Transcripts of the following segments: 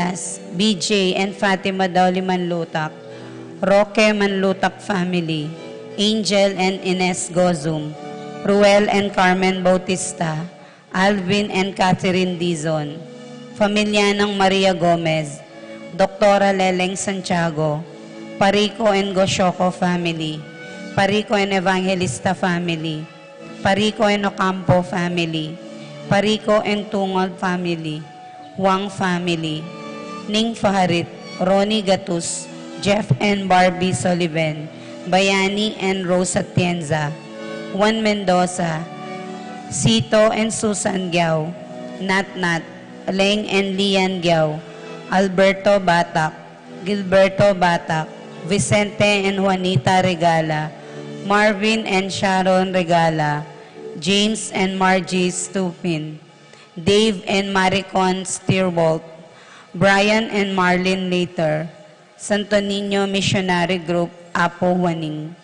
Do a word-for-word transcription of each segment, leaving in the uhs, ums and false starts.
Diaz, B J and Fatima Doliman Lutak, Roque Manlutak family, Angel and Ines Gozum, Ruel and Carmen Bautista, Alvin and Catherine Dizon, Familianang Maria Gomez, Doktora Leleng Santiago, Parico and Goshoco family, Parico and Evangelista family, Parico and Ocampo family, Parico and Tungol family, Wang family, Ning Faharit, Ronnie Gatus, Jeff and Barbie Sullivan, Bayani and Rose Atienza, Juan Mendoza, Sito and Susan Giao, Nat Nat, Leng and Lian Giao, Alberto Batak, Gilberto Batak, Vicente and Juanita Regala, Marvin and Sharon Regala, James and Margie Stupin, Dave and Maricon Steerbolt, Brian and Marlene Later, Santo Niño Missionary Group, Apo Juaning,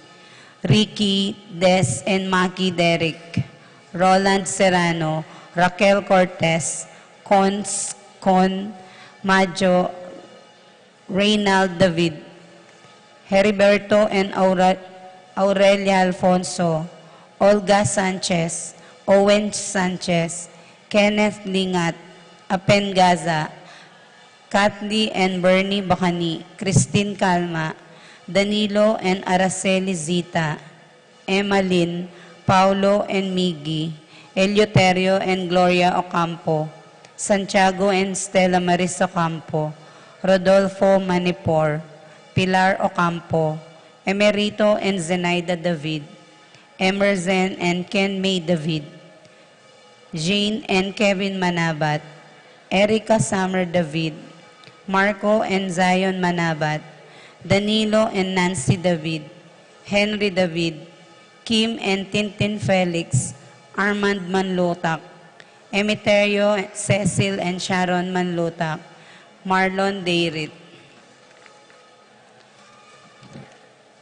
Ricky, Des and Maki Derek, Roland Serrano, Raquel Cortez, Cons, Con, Majo, Reynald David, Heriberto and Aura-, Aurelia Alfonso, Olga Sanchez, Owen Sanchez, Kenneth Lingat, Apen Gaza, Kathleen and Bernie Bacani, Christine Calma, Danilo and Araceli Zita, Emma Lynn, Paulo and Miggy, Eleuterio and Gloria Ocampo, Santiago and Stella Maris Ocampo, Rodolfo Manipor, Pilar Ocampo, Emerito and Zenaida David, Emerson and Ken May David, Jane and Kevin Manabat, Erica Summer David, Marco and Zion Manabat, Danilo and Nancy David, Henry David, Kim and Tintin Felix, Armand Manlutak, Emeterio, Cecil and Sharon Manlutak, Marlon Dayrit.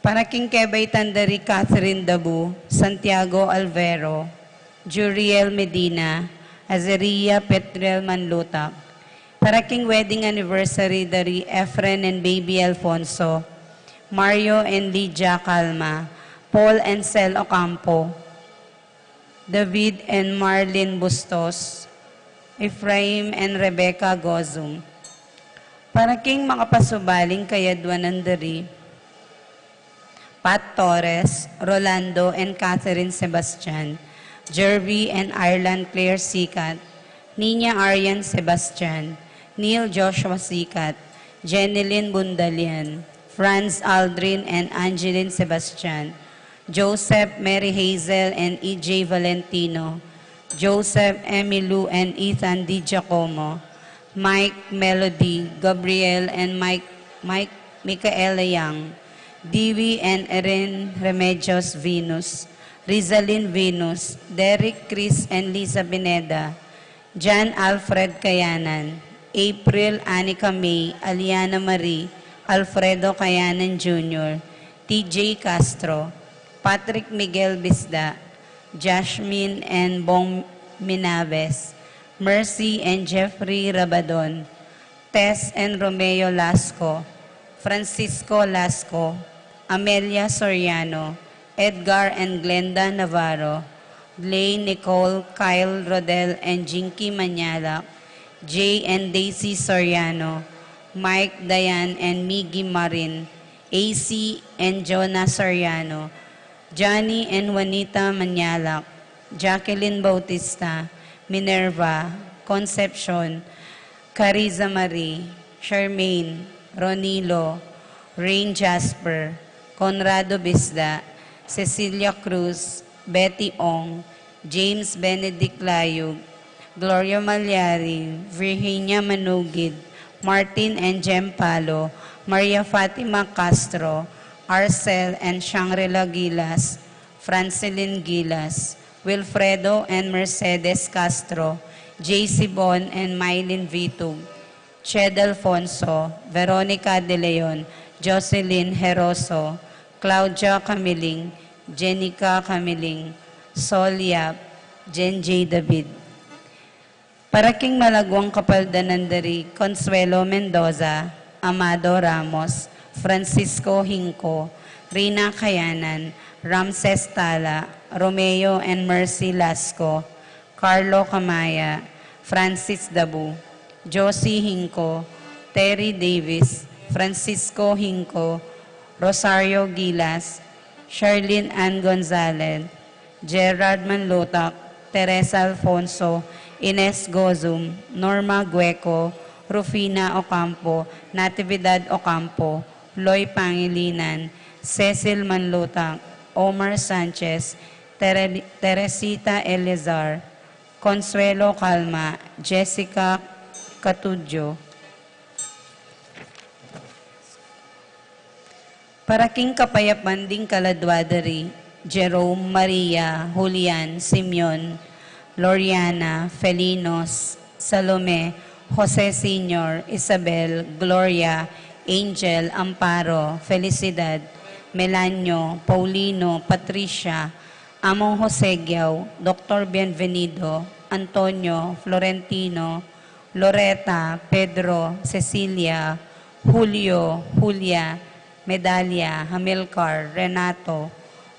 Para king kebaitan da ri Catherine Dabu, Santiago Alvero, Juriel Medina, Azaria Petriel Manlutak. Para king wedding anniversary da ri Efren and Baby Alfonso, Mario and Lydia Calma, Paul and Sel Ocampo, David and Marlene Bustos, Ephraim and Rebecca Gozum. Para king makapasubaling kayadwanan da ri Pat Torres, Rolando and Catherine Sebastian, Jervy and Ireland Claire Sikat, Nina Arian Sebastian, Neil Joshua Sikat, Jenilyn Bundalian, Franz Aldrin and Angeline Sebastian, Joseph, Mary Hazel and E J Valentino, Joseph, Emmy Lou and Ethan Di Giacomo, Mike, Melody, Gabriel and Mike, Mike, Michaela Young, Dewey and Erin Remedios Venus, Rizalin Venus, Derek, Chris and Lisa Pineda, John Alfred Kayanan, April Anika May, Aliana Marie, Alfredo Kayanan Junior, T J Castro, Patrick Miguel Bisda, Jasmine and Bong Minaves, Mercy and Jeffrey Rabadon, Tess and Romeo Lasco, Francisco Lasco, Amelia Soriano, Edgar and Glenda Navarro, Lay, Nicole, Kyle, Rodel and Jinky Manyalak, Jay and Daisy Soriano, Mike, Diane and Miggy Marin, A C and Jonah Soriano, Johnny and Juanita Manyalak, Jacqueline Bautista, Minerva, Concepcion, Cariza Marie, Charmaine, Ronilo, Rain Jasper, Conrado Bisda, Cecilia Cruz, Betty Ong, James Benedict Layug, Gloria Malyari, Virginia Manugid, Martin and Jem Palo, Maria Fatima Castro, Arcel and Shangri-La Gilas, Francelin Gilas, Wilfredo and Mercedes Castro, J C Bon and Mylene Vitug, Ched Alfonso, Veronica De Leon, Jocelyn Heroso, Claudia Camiling, Jenica Camiling, Sol Yap, Jen J David. Para king malagwang kapaldanan da ri Consuelo Mendoza, Amado Ramos, Francisco Hinco, Rina Kayanan, Ramses Tala, Romeo and Mercy Lasco, Carlo Camaya, Francis Dabu, Josie Hinco, Terry Davis, Francisco Hinco, Rosario Gilas, Charlene Ann Gonzalez, Gerard Manlutak, Teresa Alfonso, Ines Gozum, Norma Gueco, Rufina Ocampo, Natividad Ocampo, Loy Pangilinan, Cecil Manlutak, Omar Sanchez, Tere-, Teresita Eleazar, Consuelo Calma, Jessica Catudio. Para king kapayapan ding kaladwa da ri Jerome, Maria, Julian, Simeon, Loriana, Felinos, Salome, Jose Senior, Isabel, Gloria, Angel, Amparo, Felicidad, Melanio, Paulino, Patricia, Among Jose Giao, Doktor Bienvenido, Antonio, Florentino, Loreta, Pedro, Cecilia, Julio, Julia, Medalia, Hamilcar, Renato,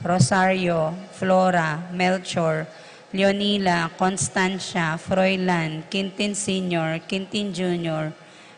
Rosario, Flora, Melchor, Leonila, Constancia, Froilan, Quintin Senior, Quintin Junior,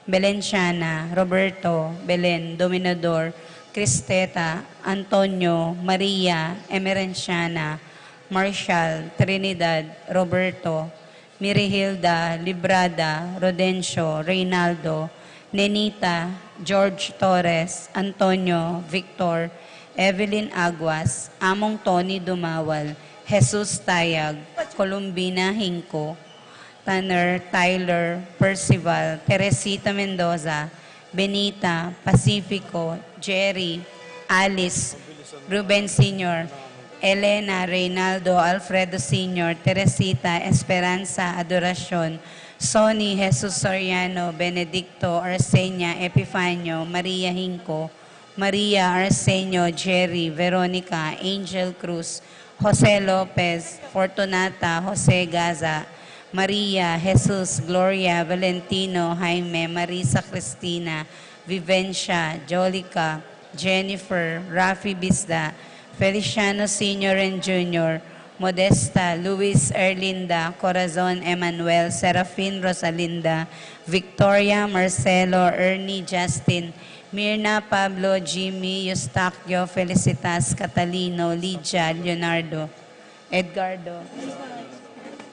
Belenciana, Roberto, Belen, Dominador, Cristeta, Antonio, Maria, Emerenciana, Marshall, Trinidad, Roberto, Mirihilda, Librada, Rodencio, Reynaldo, Nenita, George Torres, Antonio, Victor, Evelyn Aguas, Among Tony Dumawal, Jesus Tayag, Columbina Hinco, Tanner, Tyler, Percival, Teresita Mendoza, Benita, Pacifico, Jerry, Alice, Ruben Senior, Elena, Reynaldo, Alfredo Senior, Teresita, Esperanza, Adoracion, Sonny, Jesus Soriano, Benedicto, Arsenia, Epifanio, Maria Hinco, Maria, Arsenio, Jerry, Veronica, Angel Cruz, Jose Lopez, Fortunata, Jose Gaza, Maria, Jesus, Gloria, Valentino, Jaime, Marisa, Cristina, Vivencia, Jolica, Jennifer, Rafi Bisda, Feliciano Senior and Junior, Modesta, Luis, Erlinda, Corazon, Emmanuel, Serafin, Rosalinda, Victoria, Marcelo, Ernie, Justin, Mirna, Pablo, Jimmy, Eustaquio, Felicitas, Catalino, Lydia, Leonardo, Edgardo.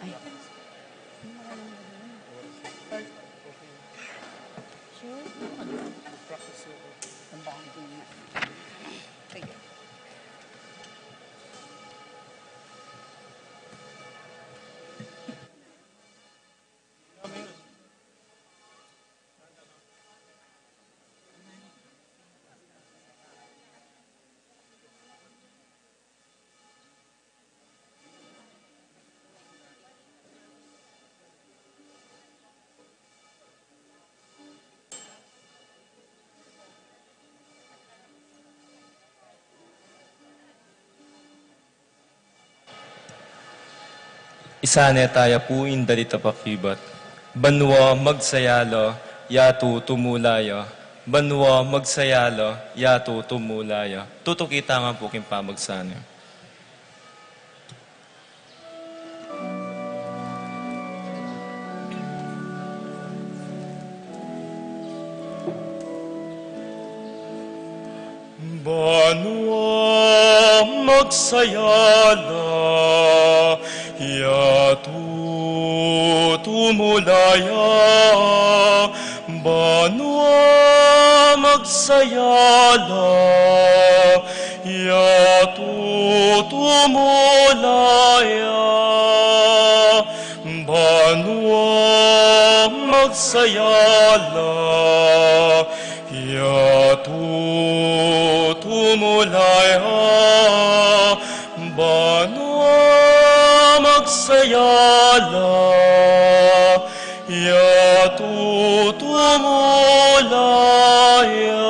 Ay. Isane taya pu ing dalit a pakibat. Banua magsaya la, yatu tumula ya. Banua magsaya la, yatu tumula ya. Tutuki taya ngan pu king pamagsane. Banua magsaya la, yatu tumula ya. Banua magsaya la, yatu tumula ya. Banua magsaya la, yatu tumula ya. Banua magsaya la, yatu tumula ya.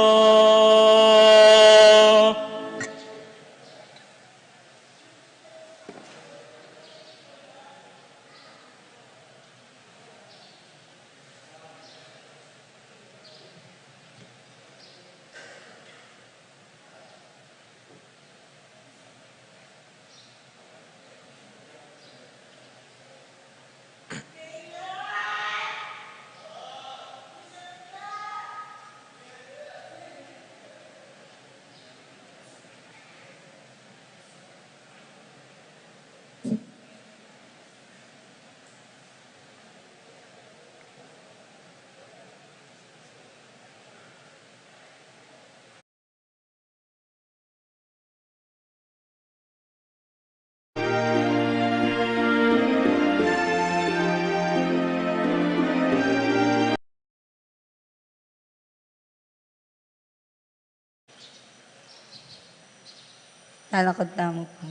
Talakad tamu pu.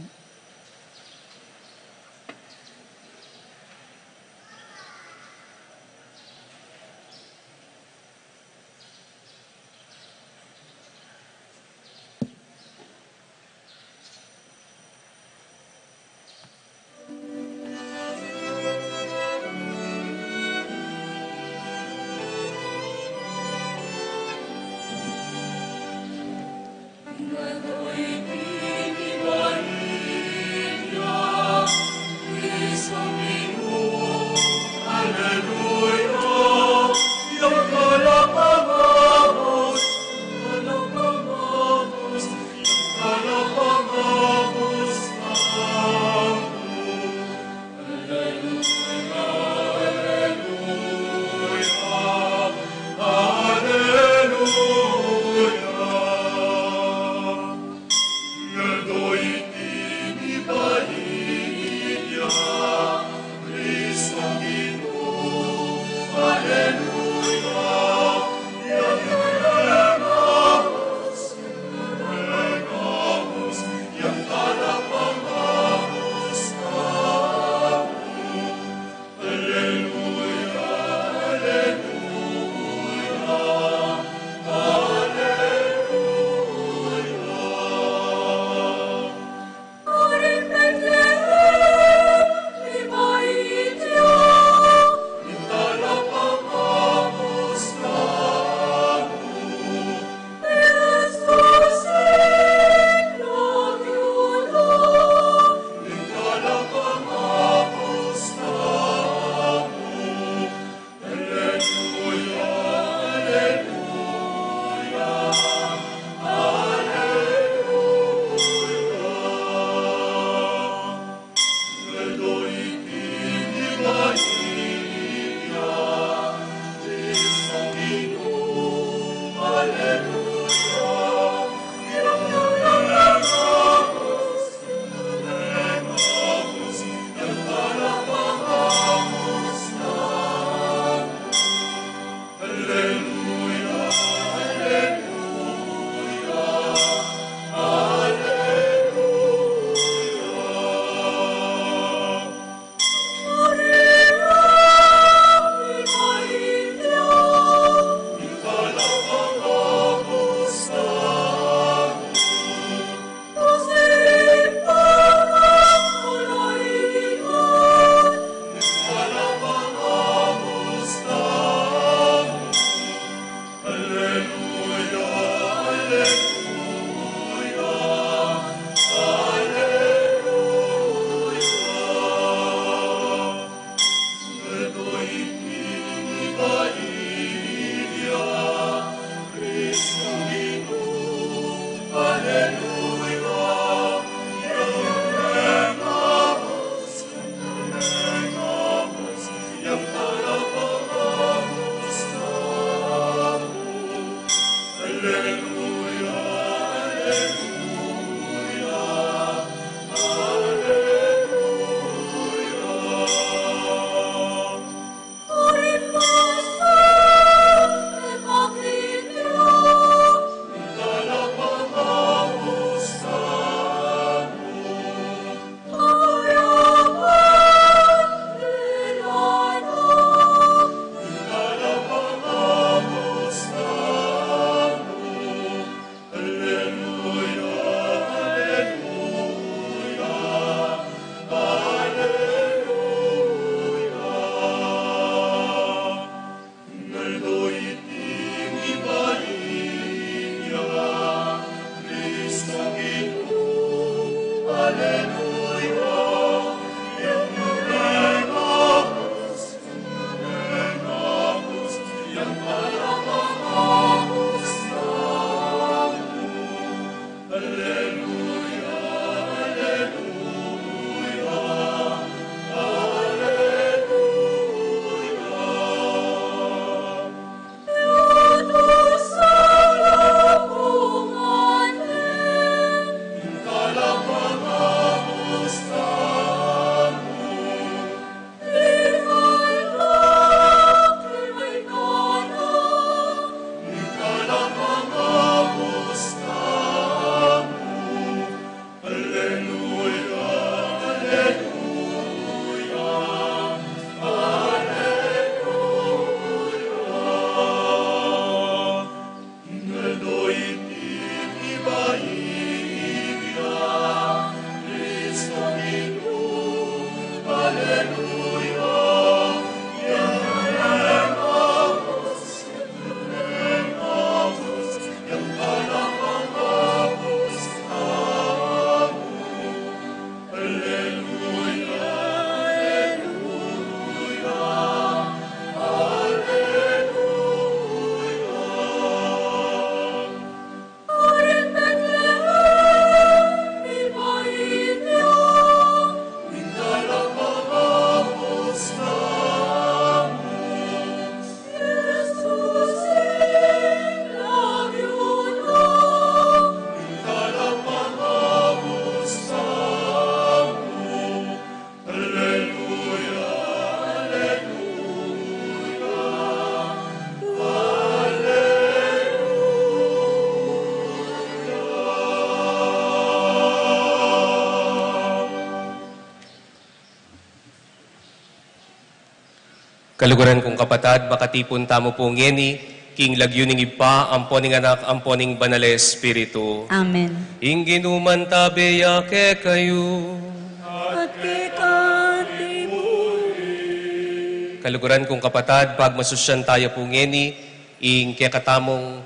Kaluguran kung kapatad, makatipun tamu pu ngeni king lagyu ning Ibpa, ampo ning Anak, ampo ning Banal a Espiritu. Amen. Ing Ginu mantabe ya kekayu. At keka mu rin. Kaluguran kung kapatad, pagmasusyan taya pu ngeni ing kekatamung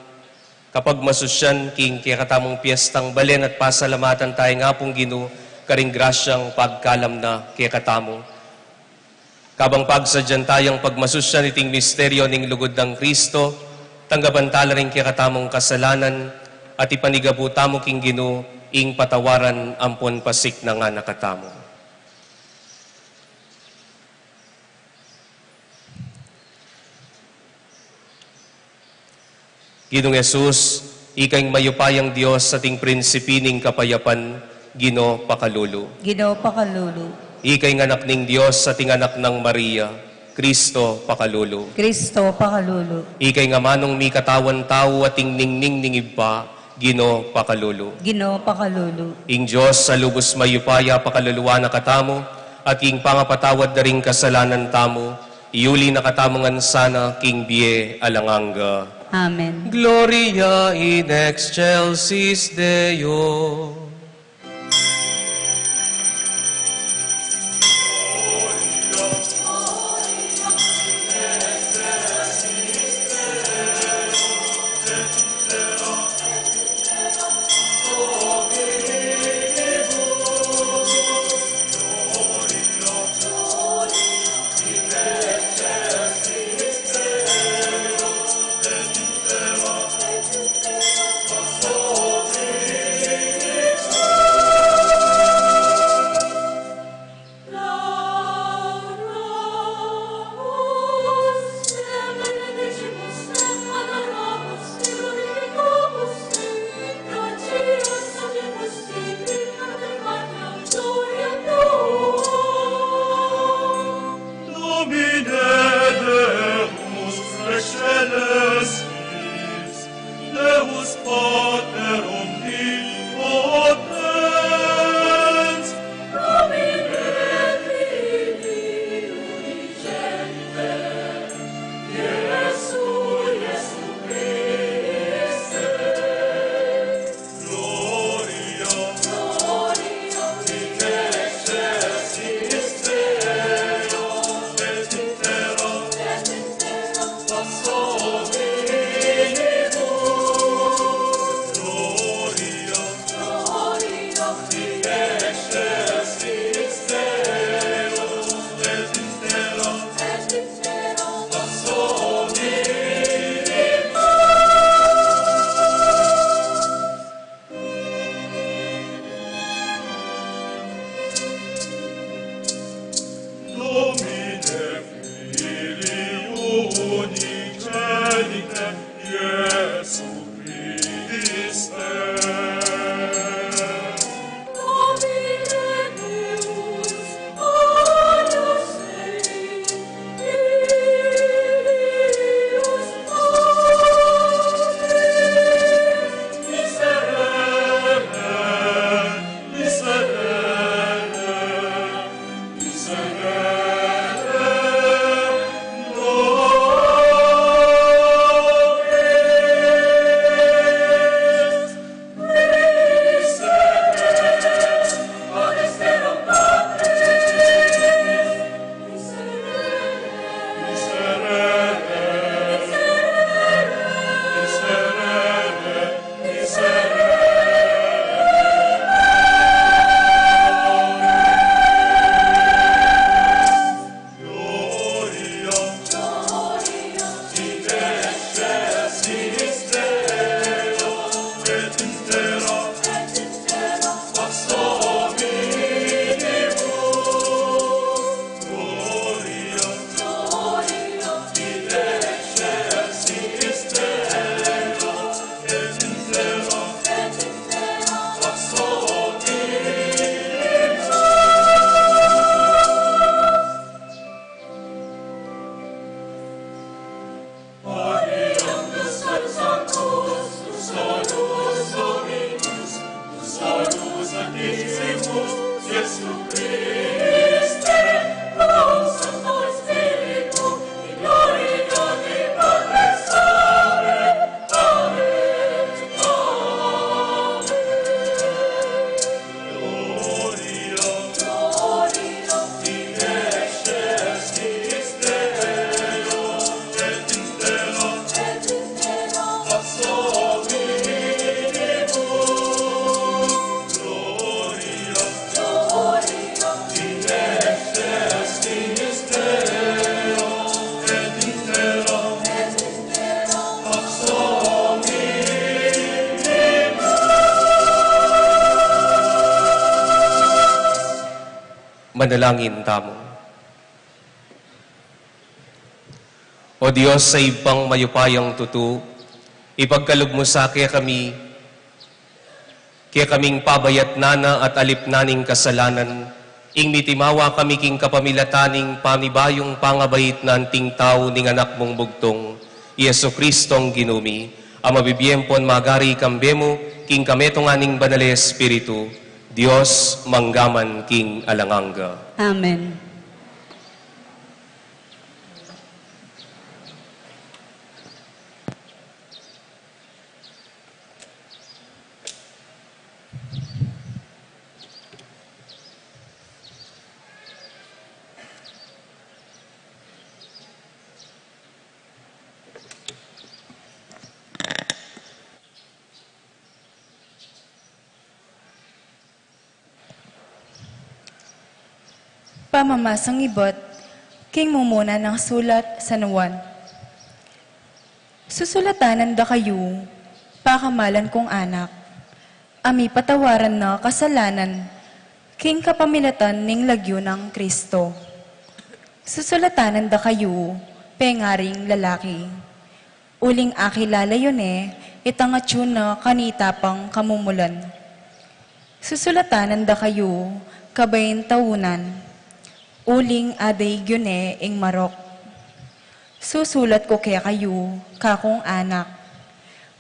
kapagmasusyan king kekatamung piestang balen at pasalamatan taya nga pung Ginu karing grasyang pagkalam na kekatamu. Kabang pagsadyan tayang pagmasusyan iting misteryo ning lugud nang Kristo, tanggapan tala ring kekatamung kasalanan at ipanigabu tamu king Ginu ing patawaran ampon pasiknangan na katamu. Ginung Jesus, ika ing mayupayang Dios at ing prinsipi ning kapayapan, Ginu pakalulu. Ginu pakalulu. Ika ing anak ning Dios at ing anak nang Maria, Kristo pakalulu. Kristo pakalulu. Ika ing amanung mikatawan tau at ing ningning ning Ibpa, Ginu pakalulu. Ginu pakalulu. Ing Dios a lubus mayupaya pakaluluan na katamu, at king pangapatawad da ring kasalanan tamu, iuli na katamu ngan sana king bie alang angga. Amen. Gloria in excelsis Deo. Domine Deus excelsis, Deus Pater omnipotens, Domine Fili unigenitor, Iesu Iesu Christe. Gloria, Gloria in excelsis Deo, et in terra, et in terra pax hominibus. Manalangin tamu. O Dios, sa Ibpang mayupayang tutu, ipagkalub mu sa kekami, kekaming pabayatnan na at alip na ning kasalanan, ing mitimawa kami king kapamilatan ning panibayung pangabait na anting tau ning Anak mung bugtung, i Jesucristong Ginu mi, a mabibie ampon magari kambe mu, king kametungan ning Banal a Espiritu, Dios, mangga man king alang angga. Amen. Pamamasang ibat king mumuna nang sulat San Juan. Susulatan da kayu, pakamalan kung anak, a mipatawaran na kasalanan king kapamilatan ning lagyu nang Kristo. Susulatan da kayu, pengaring lalaki, uling akilala yu ne itang atyu na kanita pang kamumulan. Susulatan da kayu, kabayung taunan, uling adaig yu ne ing marok. Susulat ku kekayu, kakung anak,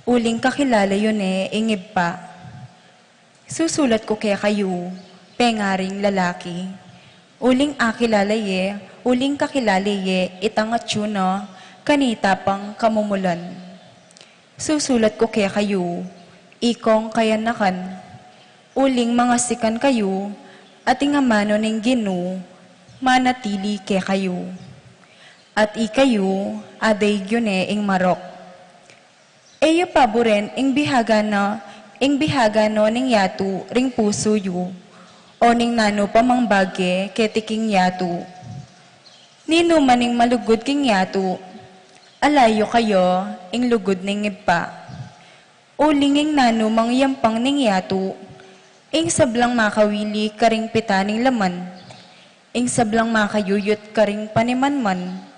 uling kakilala yu ne ing Ibpa. Susulat ku kekayu, pengaring lalaki, uling akilala ye, uling kakilala ye itang atyu na kanita pang kamumulan. Susulat ku kekayu, ikong kayanakan, uling mangasikan kayu, at ing amanu ning Ginu manatili kekayu. At ikayu, adaig yu ne ing marok. E yu paburen ing bihaga na, ing bihaga no ning yatu ring pusu yu, o ning nanu pa mang bage keti king yatu. Ninuman ing malugud king yatu, ala yu kaya ing lugud ning Ibpa. Uling ing nanu mang yampang ning yatu, ing sablang makawili karing pita ning laman, ing sablang makayuyut karing panimanman,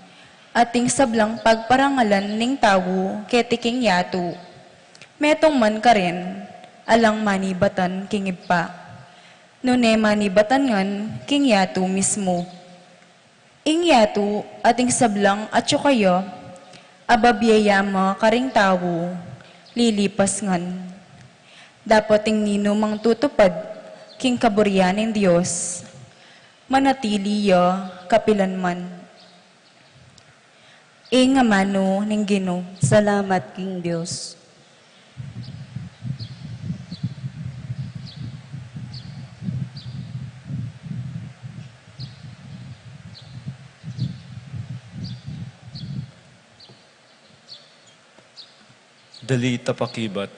at ing sablang pagparangalan ning tau keti king yatu, metung man karin, alang manibatan king Ibpa, nune manibatan ngan king yatu mismu. Ing yatu at ing sablang atyu kaya, a babie ya ma karing tau, lilipas ngan. Dapot ing ninumang tutupad king kaburian ning Dios, manatili ya kapilanman. Ing amanu ning Ginu. Salamat king Dios. Dali tapakibat.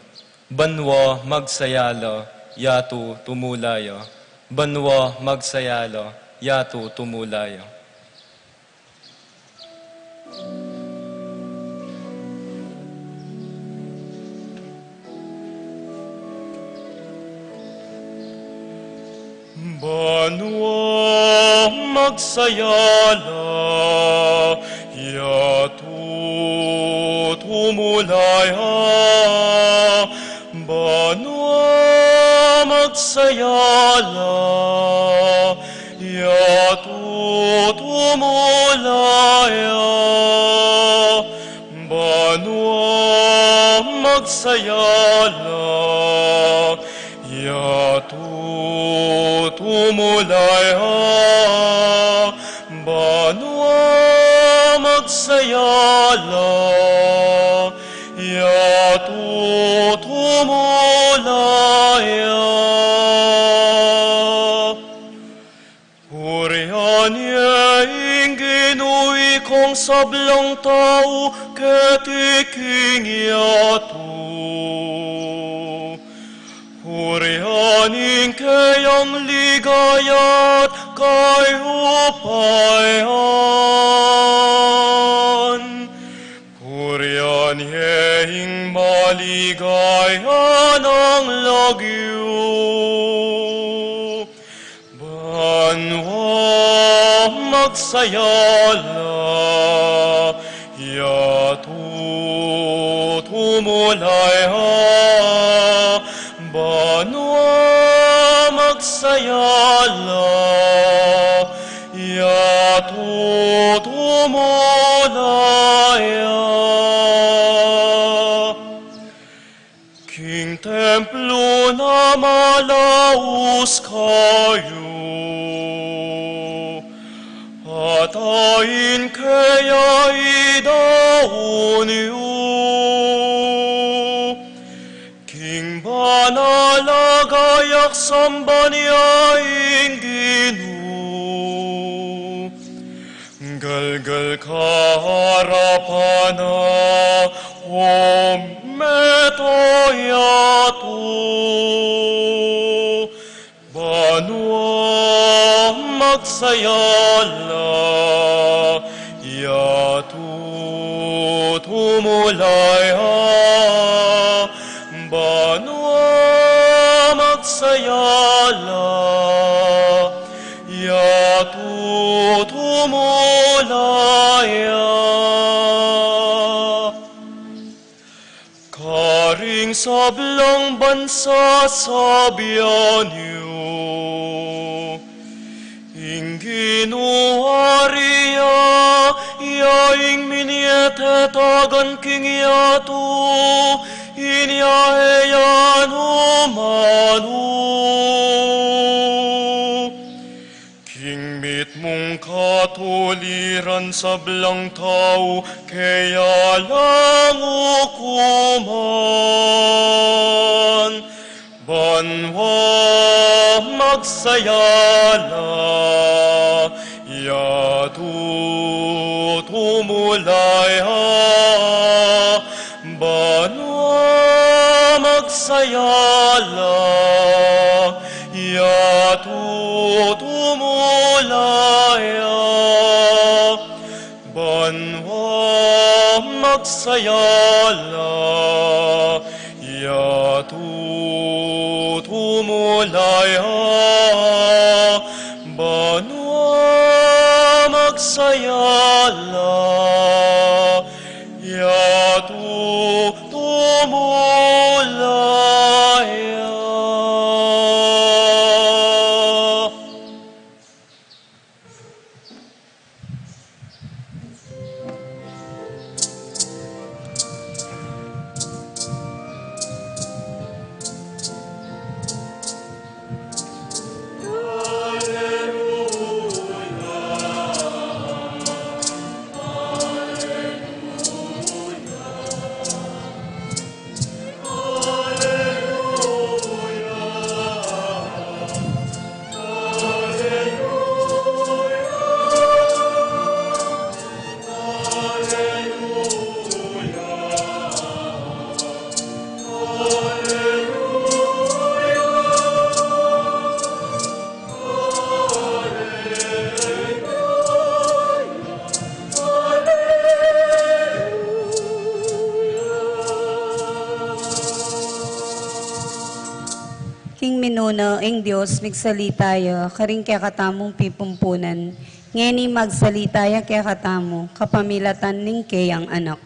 Banua magsaya la, yatu tumula ya. Banua magsaya la, yatu tumula ya. Banua magsaya la, yatu tumula ya. Banua magsaya la, yatu tumula ya. Banua magsaya la, yatu tumula ya. Banua magsaya la, yatu tumula ya. Purian ye ing Ginu, ikong sablang tau keti king yatu. Purian ing keyang ligaya at kayupayan. Purian ye ing maligaya nang lagyu. Banua magsaya la, yatu tumulay ha banua magsaya la, yatu tumulay ha. King templo na malaus kayu, at ain ke ya idaun yu. King banal a gayak samban ya ing Ginu. Galgal ka arapan na, o meto yatu. Banua magsaya la, yatu tumulay ha. Banua magsaya la, yatu tumulay ha. Karing sablang bansa sabian yu, ing Ginu ari ya, ya ing minie tetagan king yatu, inya e ya nu man u. King mitmung katuliran sablang tau ke ya lang ukuman. Banua magsaya la, yatu tumulay ha. Banua magsaya la, yatu tumulay ha. Banua magsaya la, yatu tumulay ha. Banua magsaya la, yatu tumulay ha. King minuna ing Dios migsalita ya karing kekatamung pipumpunan, ngeni magsalita ya kekatamu kapamilatan ning keyang Anak.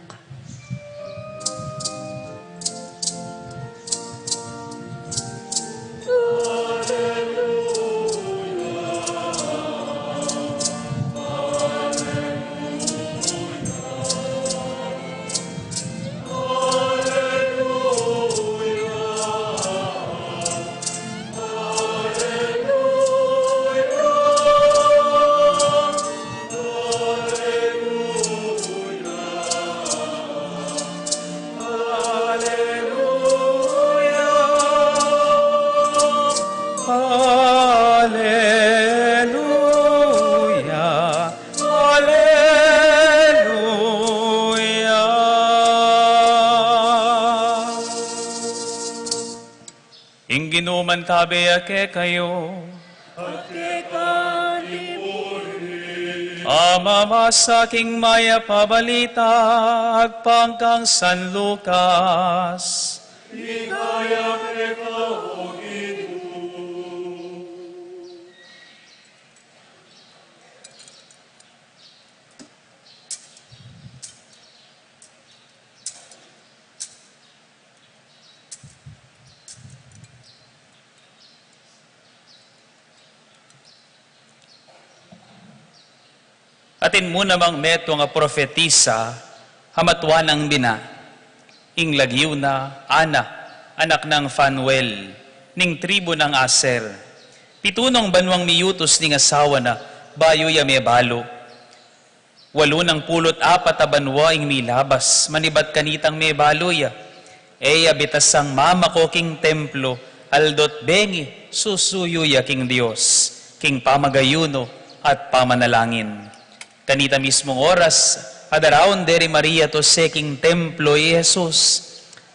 Aleluya, aleluya. Ing Ginu mantabe ya kekayu. At keka mu rin. Pamamasa king Mayap a Balita agpang kang San Lucas. Ligaya keka, O Ginu. Atin mu namang metung a propetisa a matua nang bina, ing lagyu na Ana, anak nang Fanuel, ning tribu nang Aser. Pitu nong banuang miyutus ning asawa na bayu ya mebalu. Walu nang pulu't apat a banua ing milabas manibat kanitang mebalu ya. E ya bitasang mamako king templo, aldo't bengi susuyu ya king Dios king pamagayunu at pamanalangin. Kanita mismung oras, adaraun de ri Maria at Jose king templo i Jesus.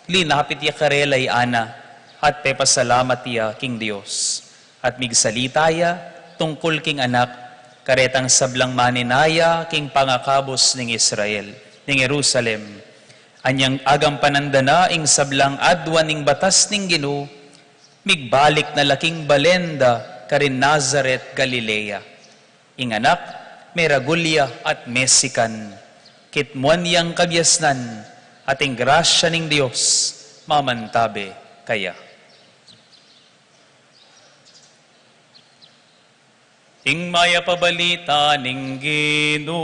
Linapit ya karela i Ana at pepasalamat ya king Dios. At migsalita ya tungkul king anak karetang sablang maninaya king pangakabus ning Israel, ning Jerusalem. Anyang agampanan da na ing sablang adwan ning batas ning Ginu, migbalik na la king balen da karin Nazaret, Galilea. Ing anak meragul ya at mesikan, kitmuan yang kabiasnan, at ing grasya ning Dios mamantabe kaya. Ing mayap a balita ning Ginu.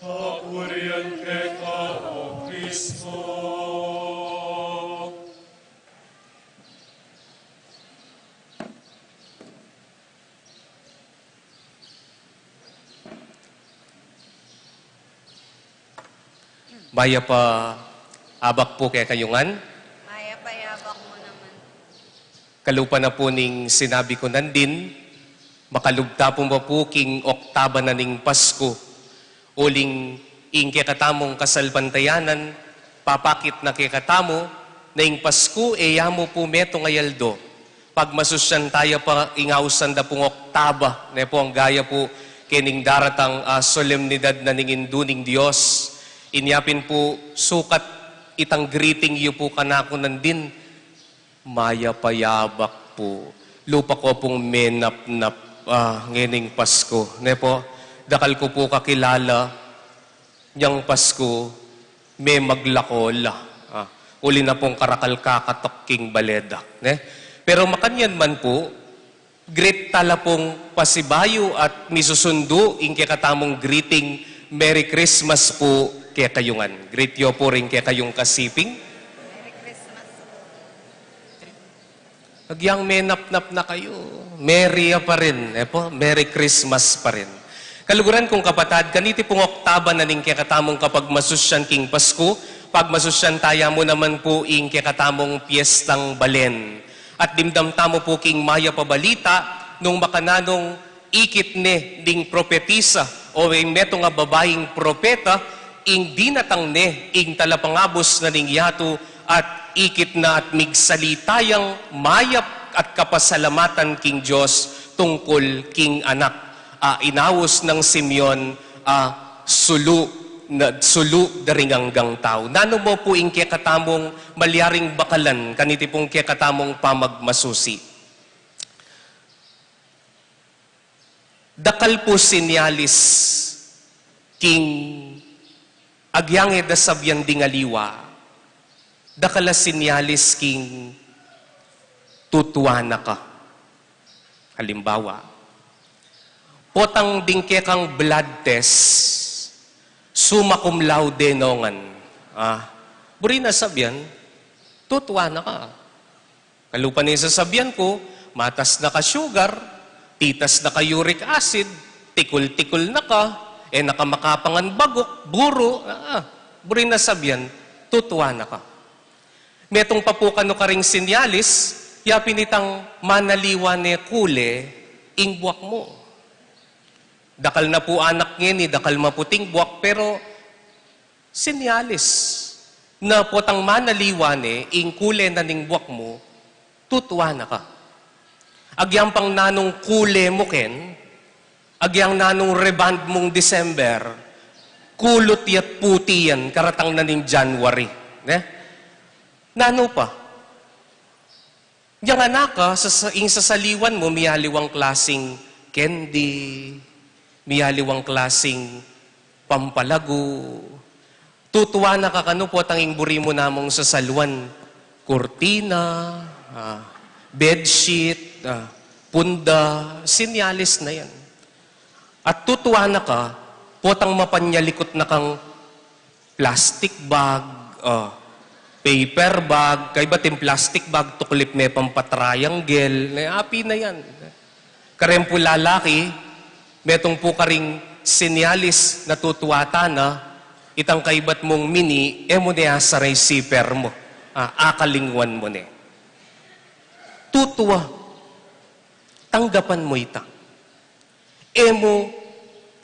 Kapurian keka, O Kristo. Mayap a abak pu kekayu ngan. Mayap a abak mu naman. Kalupa na pu ning sinabi ku nandin, makalub tamu pa pu king oktaba na ning Pasku. Uling ing kekatamung kasalpantayanan, papakit na kekatamu, na ing Pasku e ya mu pu metung a aldo. Pagmasusyan taya pa ing ausan da pung oktaba, ne pu, anggaya pu kening daratang, ah, solemnidad na ning Indu ning Dios. Inya pin pu sukat itang greeting yu pu kanaku nandin, mayap a abak pu. Lupa ko pung menapnap, ah, ngening Pasku, ne pu. Dakal ku pu kakilala, nyang Pasku, memaglako la. Ah, uli na pung karakal kakatuk king bale da, ne? Pero makanyan man pu, greet tala pung pasibayu at misusundu ing kekatamung greeting, Merry Christmas pu kekayu ngan. Greet yu pu ring kekayung kasiping. Merry Christmas pu. Agyang menapnap na kayu, Merry ya pa rin, e pu, Merry Christmas pa rin. Kaluguran kung kapatad, kaniti pung oktaba na ning kekatamung kapagmasusyan king Pasku, pagmasusyan taya mu naman pu ing kekatamung Piestang Balen. At dimdam tamu pu king mayap a balita, nung makananung ikit ne ding propetisa, o ing metung a babaing propeta, ing dinatang ne ing talapangabus na ning yatu, at ikit na at migsalita yang mayap at kapasalamatan king Dios tungkul king anak a inaus nang Simeon a sulu, na, sulu da ring anggang tau. Nanu mu pu ing kekatamung malyaring bakalan kaniti pung kekatamung pamagmasusi? Dakal pu sinyalis king agyang e da sabian ding aliwa. Dakal a sinyalis king tutuanan ka. Halimbawa, potang ding kekang blood test, summa cum laude no ngan. Ah, buri na sabian, tutuanan ka. Kalupa ning sasabian ku, matas na ka sugar, titas na ka uric acid, tikul-tikul na ka, e na ka makapangan baguk, buru, ah, buri na sabian, tutuanan ka. Metung pa pu kanu karing sinyalis, ya pin itang manaliwa ne kule ing buak mu. Dakal na pu anak ngeni, dakal maputing buak, pero sinyalis na potang manaliwa ne ing kule na ning buak mu, tutuanan ka. Agyang pang nanung kule mu ken, agyang nanung rebond mung December, kulut ya't puti yan, karatang na ning January. Ne? Nanu pa? Yang anak ka, sa, sa, ing sasaliwan mu, miyaliwang klasing candy, miyaliwang klasing pampalagu. Tutuanan ka kanu potang ing buri mu namung sasaluan, kurtina, ah, bedsheet, ah, punda, sinyalis na yan. At tutuwa na ka, potang mapanyalikut na kang plastic bag, o, paper bag, kaybat ing plastic bag, tuklip me pang pa-triangle, ne, api na yan. Kareng pu lalaki, metung pu karing sinyalis na tutuwa tana, itang kaybat mung mini, e mu ne asaray siper mu, a, akalingwan mu ne. Tutuwa, tanggapan mu ita. E mu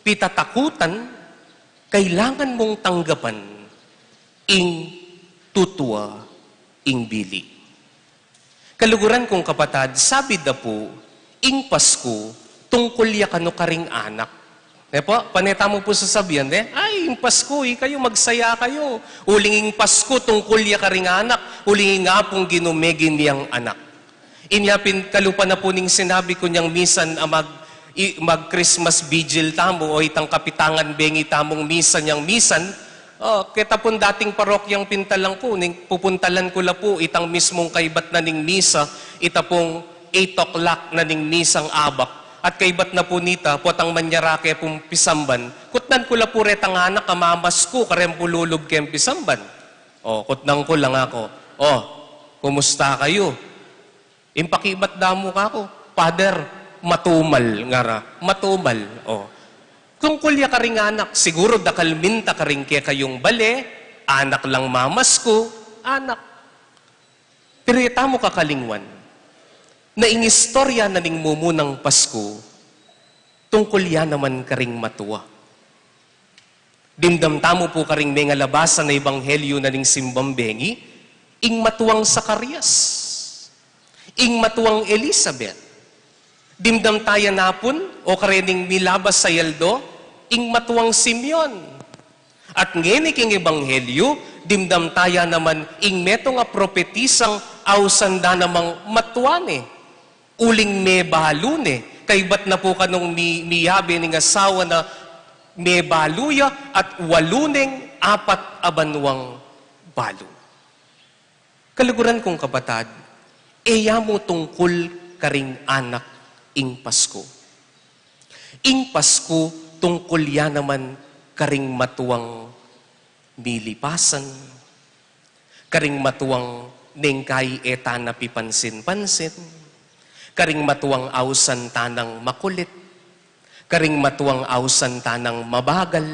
pitatakutan, kailangan mung tanggapan ing tutuwa ing bili. Kaluguran kung kapatad, sabi da pu, ing Pasku, tungkul ya kanu karing anak. Ne pu, pane tamu pu sasabian, ne? Ay, ing Pasku, ikayu, magsaya kayu. Uling ing Pasku, tungkul ya karing anak. Uling ing Apung Ginu megin yang anak. Inya pin kalupa na pu ning sinabi ku nyang misan a mag, i, mag-Christmas vigil tamu o itang kapitangan bengi tamung misa nyang misan, o, keta pun dating parokyang pintalan ku, ning pupuntalan ku la pu, itang mismung kaybat na ning misa, ita pung eight o'clock na ning misang abak, at kaybat na pu nita, potang manyara ke pung pisamban, kutnan ku la pu retang anak a mamasku, kareng pu lulub keng pisamban. O, kutnan ku la, ngaku, "O, kumusta kayu?" Ing pakibat da mu kaku, "Father, matumal," ngara, "matumal." O. Tungkul ya karing anak, siguru dakal minta karing kekayung bale, anak lang mamasku, anak. Pero e tamu kakalingwan na ing istorya na ning mumunang Pasku, tungkul ya naman karing matua. Dimdam tamu pu karing mengalabasan a ebanghelyu na ning simbang bengi, ing matuang Zacarias, ing matuang Elizabeth. Dimdam taya na pun, o karening milabas a aldo, ing matuang Simeon. At ngeni king ebanghelyu, dimdam taya naman ing metung a propetisang ausan da namang matua ne. Uling mebalu ne, kaybat na pu kanung mi, miyabe ning asawa na mebalu ya at walu neng apat a banuang balu. Kaluguran kung kapatad, e ya mu tungkul karing anak ing Pasku. Ing Pasku tungkul ya naman karing matuang milipasan, karing matuang neng kai e ta na pipansin-pansin, karing matuang ausan ta nang makulit, karing matuang ausan ta nang mabagal,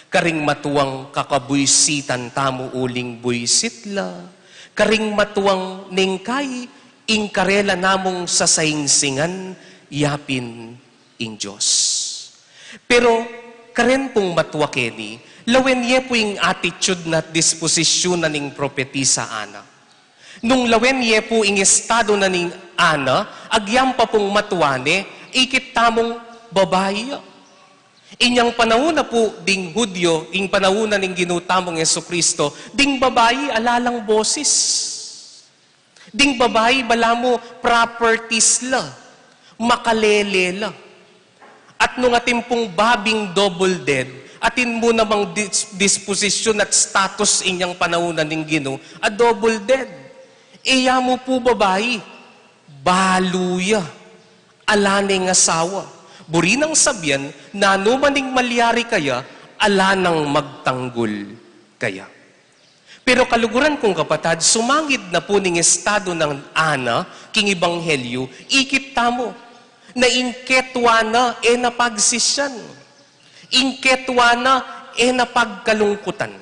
karing matuang kakabuisitan tamu uling buisit la, karing matuang neng kai ing karela namung sasaingsingan, ya pin ing Dios. Pero karen pung matua keni, lawen ye pu ing attitude na at disposisyun na ning propetisa Ana. Nung lawen ye pu ing estadu na ning Ana, agyang pa pung matua ne, ikit tamung babai ya. Inyang panaun na pu ding Hudyo, ing panaun na ning Ginu tamung Jesucristo, ding babai ala lang bosis. Ding babai, balamu properties la, makalele la. At nung atin pung babing double dead, atin mu namang dis-, disposisyun at status inyang panaun na ning Ginu a double dead. E ya mu pu babai, balu ya, ala neng asawa. Buri nang sabian, nanu man ing malyari kaya, ala nang magtanggul kaya. Pero kaluguran kung kapatad, sumangid na pu ning estadu nang Ana king ebanghelyu, ikit tamu na ing ketua na e na pagsisyan, ing ketua na e na pagkalungkutan.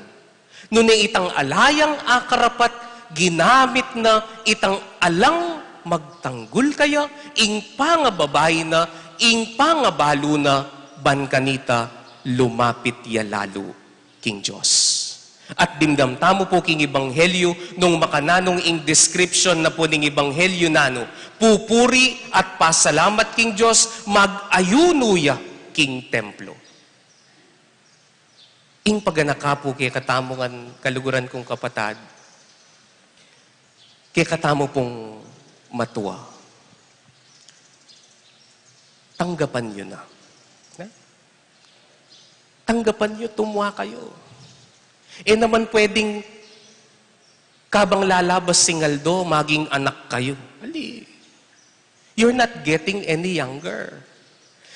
Nune itang ala yang akarapat, ginamit na itang alang magtanggul kaya, ing pangababai na, ing pangabalu na, ban kanita lumapit ya lalu king Dios. At dimdam tamu pu king ebanghelyu, nung makananu ing description na pu ning ebanghelyu nanu, pupuri at pasalamat king Dios, mag-ayunu ya king templo. Ing paganaka pu kekatamu ngan, kaluguran kung kapatad, kekatamu pung matua, tanggapan yu na. Na? Tanggapan yu, tumua kayu. E naman pwedeng kabang lalabas ing aldo, maging anak kayu. Ali. You're not getting any younger.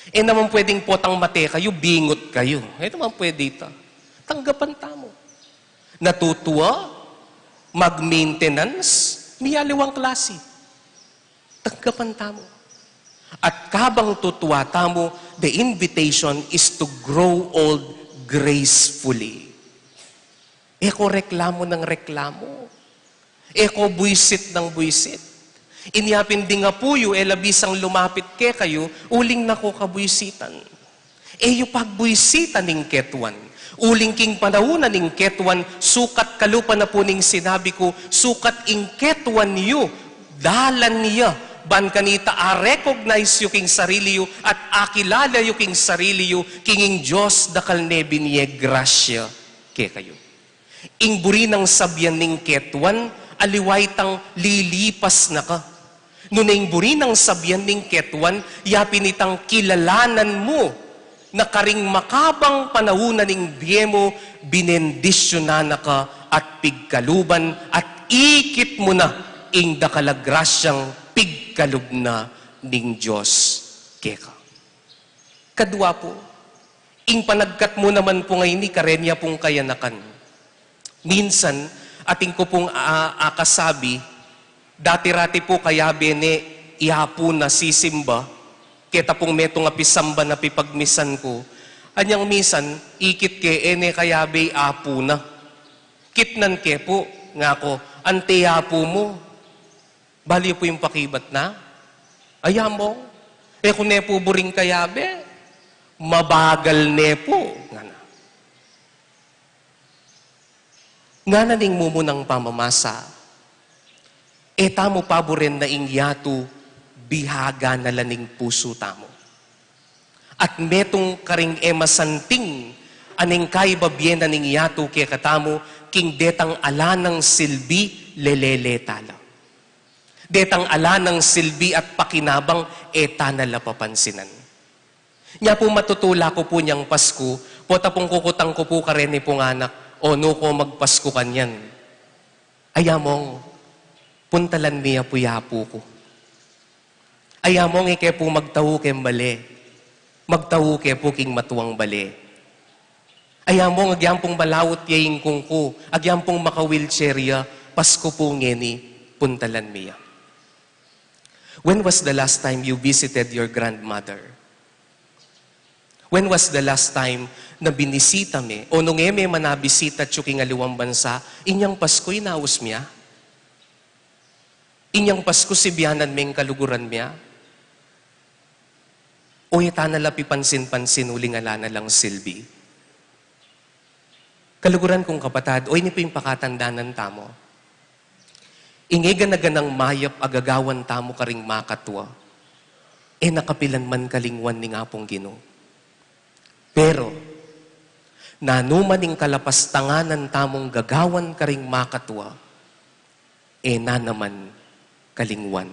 E naman pwedeng potang mate kayu, bingut kayu. E naman pwede ita. Tanggapan tamu. Natutua, mag-maintenance, miyaliwang klasi. Tanggapan tamu. At kabang tutua tamu, the invitation is to grow old gracefully. E ko reklamu nang reklamu. E ko buisit nang buisit. Inya pin ding apu yu, e la bisang lumapit kekayu, uling na ko kabuisitan. E yu pagbuisitan ing ketuan. Uling king panaun na ning ketuan, sukat kalupa na pu ning sinabi ku, sukat ing ketuan yu, dalan ya, ban kanita a-recognize yu king sarili yu, at akilala yu king sarili yu, king ing Dios dakal ne binie grasya kekayu. Ing buri nang sabian ning ketuan, aliwa itang lilipas na ka. Nune ing buri nang sabian ning ketuan, ya pin itang kilalanan mu na karing makabang panaun na ning bie mu, binendisyunan na ka at pigkaluban at ikit mu na ing dakal a grasyang pigkalub na ning Dios keka. Kadua pu, ing panagkat mu naman pu ngeni kareng ya pung kayanakan. Minsan, atin ku pung a-, akasabi, dati-rati pu kayabe ne i apu na sisimba, keta pung metung a pisamban a pipagmisan ku, anyang misan, ikit ke e ne kayabe i apu na. Kitnan ke pu, ngaku, ante apu mu, balu pu ing pakibat na? Ay among, e ku ne pu buring kayabe, mabagal ne pu, ngana. Ngana ning mumunang pamamasa, e tamu paburen na ing yatu, bihagan na la ning pusu tamu. At metung karing e masanting a ning kaiba bie na ning yatu kekatamu, king detang ala nang silbi, lelele tala. Detang ala nang silbi at pakinabang, e tana la papansinan. Nya pu matutula ku pu nyang Pasku, pota pung kukutang ku pu kareni pung anak, o nu ko magpasku kanyan. Ay among, puntalan mi ya pu i apu ku. Ay among, e ke pu magtau keng bale. Magtau ke pu king matuang bale. Ay among, agyang pung malaut ya ing kung ku, agyang pung maka-wheelchair ya, Pasku pu ngeni, puntalan mi ya. When was the last time you visited your grandmother? When was the last time na binisita me? O nung e me man abisita atyu king aliwang bansa, inyang Pasku inaus me ya? Inyang Pasku sibianan me ing kaluguran me ya? O e tana la pipansin-pansin uling ala na lang silbi? Kaluguran kung kapatad, o ini pu ing pakatandanan tamu. Ing e gana-ganang mayap a gagawan tamu karing makatua, e na kapilan man kalingwan ning Apung Ginu. Pero, nanu man ing kalapastanganan tamung gagawan karing makatua, e na naman kalingwan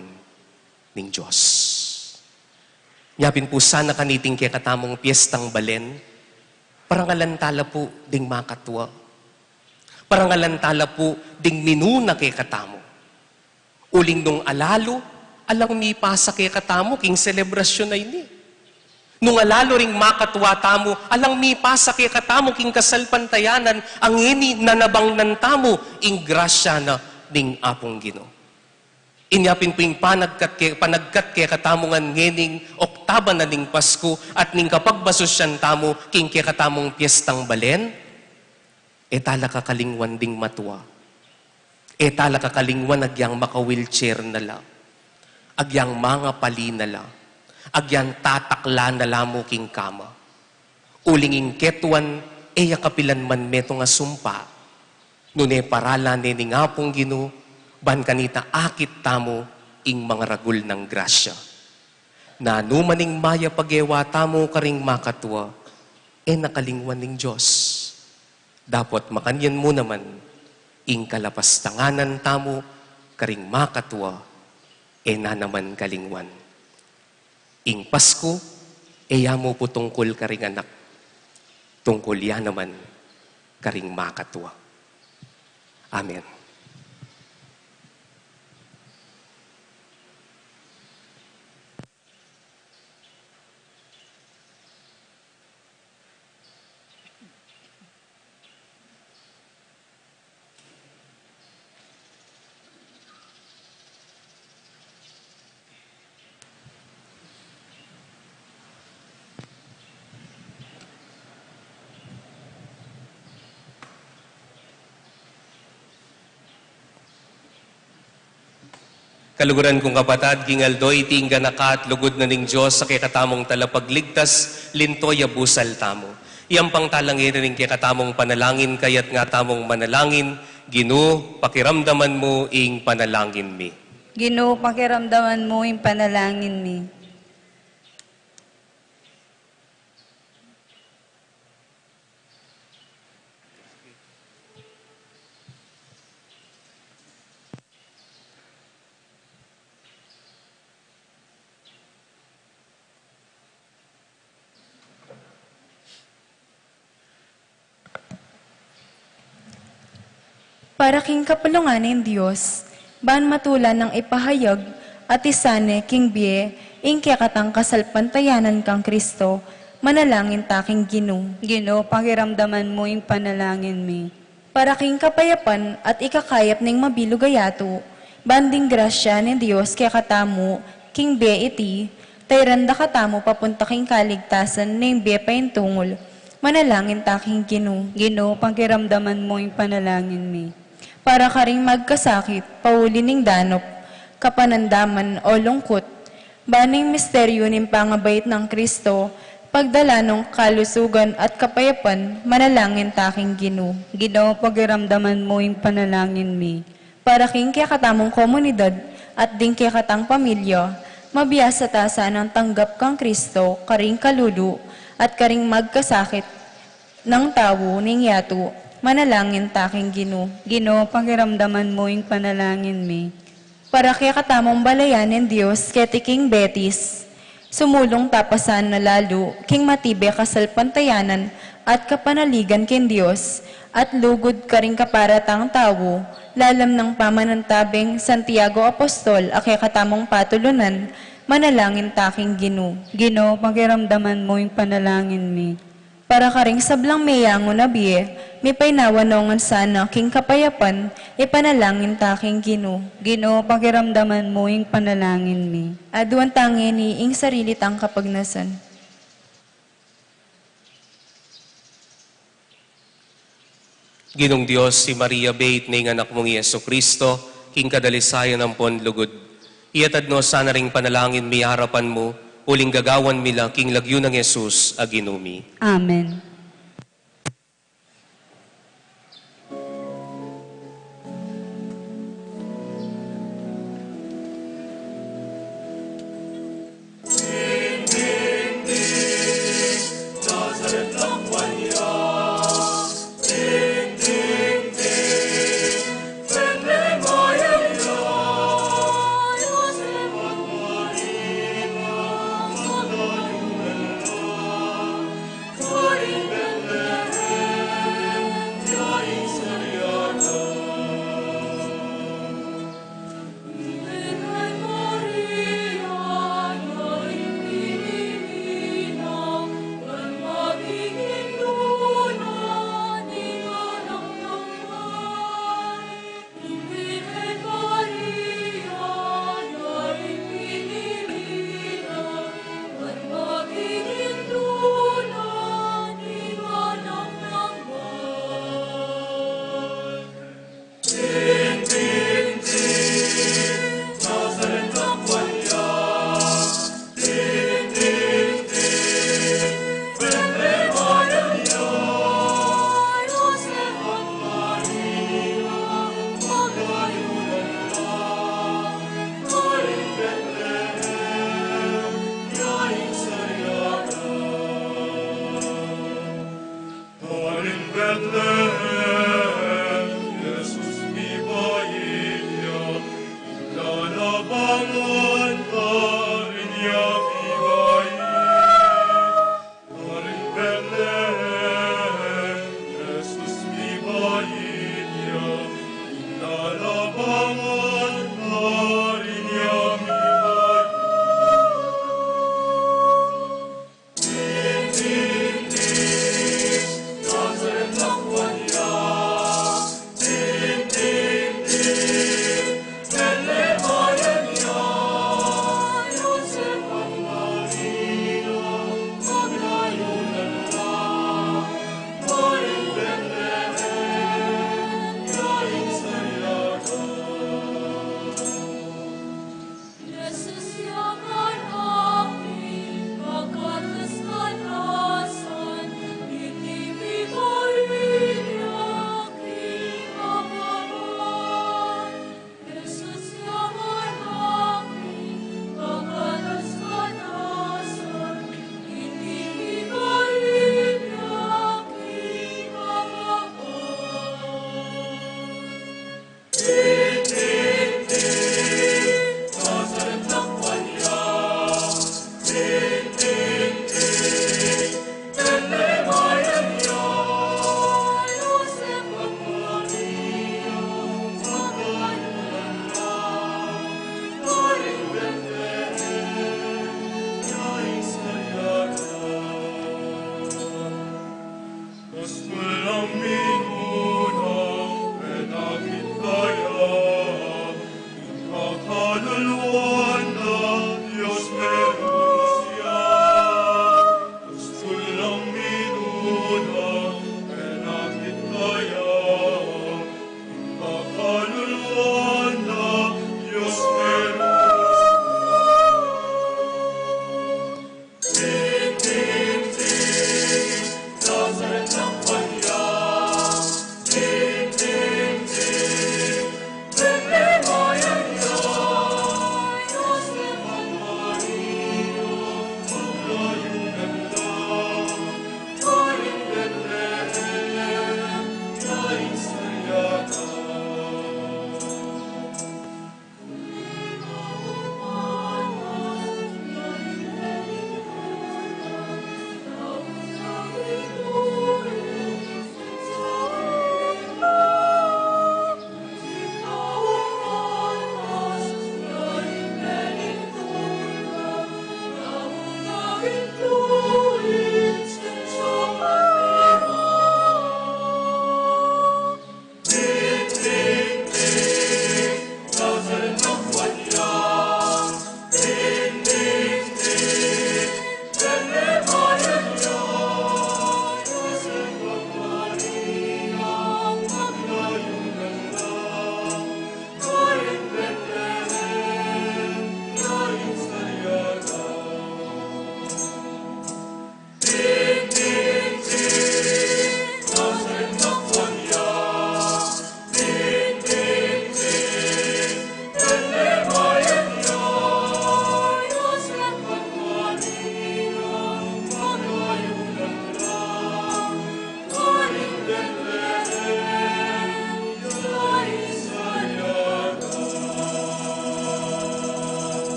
ning Dios. Nya pin pu sana kaniting kekatamung piestang balen, parangalan tala pu ding makatua. Parangalan tala pu ding minuna kekatamu. Uling nung alalu, alang mipasa kekatamu king selebrasyun a ini. Nung alalu ring makatua tamu, alang mipasa kekatamu king kasalpantayanan a ngeni nanabangnan tamu ing grasya na ning Apung Ginu. Inya pin pu ing panagkat ke, panagkat kekatamu ngan ngening oktaba na ning Pasku at ning kapagbasusyan tamu king kekatamung piestang balen, e tala kakalingwan ding matua. E tala kakalingwan agyang maka-wheelchair na la, agyang mangapali na la, agyang tatakla na la mu king kama. Uling ing ketuan, e ya kapilan man metung a sumpa, nune paralan ne ning Apung Ginu, ban kanita akit tamu ing mangaragul nang grasya. Nanu man ing mayap a gewa tamu karing makatua, e na kalingwan ning Dios. Dapot makanyan mu naman, ing kalapastanganan tamu karing makatua, e na naman kalingwan. Ing Pasku, e ya mu pu tungkul karing anak, tungkul ya naman karing makatua. Amen. Kaluguran kung kapatad, king aldo iti ing ganaka at lugud na ning Dios a kekatamung talapagligtas, linto ya busal tamu. Iyampang tala ngeni ing kekatamung panalangin, kaya't nga tamung manalangin. Ginu, pakiramdaman mu ing panalangin mi. Ginu, pakiramdaman mu ing panalangin mi. Para king kapulungan ning Dios, ban matula nang ipahayag at isane king bie ing kekatang kasalpantayanan kang Kristo, manalangin ta king Ginu. Ginu, pakiramdaman mu ing panalangin mi. Para king kapayapan at ikakayap ning mabilug a yatu, ban ding grasya ning Dios kekatamu king bie iti, tayran da katamu papunta king kaligtasan ning bie paintungul, manalangin ta king Ginu. Ginu, pakiramdaman mu ing panalangin mi. Para karing magkasakit pauli ning danup, kapanandaman o lungkut, ban ing misteryu ning pangabait nang Kristo, pagdala nong kalusugan at kapayapan, manalangin ta king Ginu. Ginu, pakiramdaman mu ing panalangin mi. Para king kekatamung komunidad at ding kekatang pamilya, mabiasa ta sanang tanggap kang Kristo karing kalulu at karing magkasakit nang tau ning yatu, manalangin ta king Ginu. Ginu, pakiramdaman mu ing panalangin mi. Para kekatamung balayan ning Dios keti king Betis, sumulung ta pa sana lalu king matibe kasalpantayanan at kapanaligan king Dios, at lugud karing kaparatang tau, lalam nang pamanantabing Santiago Apostol a kekatamung patulunan, manalangin ta king Ginu. Ginu, pakiramdaman mu ing panalangin mi. Para karing sablang meyangu na bie, mipaynawa ngan sana king kapayapan, ipanalangin ta king Ginu. Ginu, pakiramdaman mu ing panalangin mi. Aduan ta ngeni ing sarili tang kapagnasan. Ginung Dios, i Maria beit ning Anak mung i Jesucristo, king kadalisayan ampon lugud, iyatad no sana ring panalangin mi king arapan mu, uling gagawan mi la king lagyu nang Jesus a Ginu mi. Amen.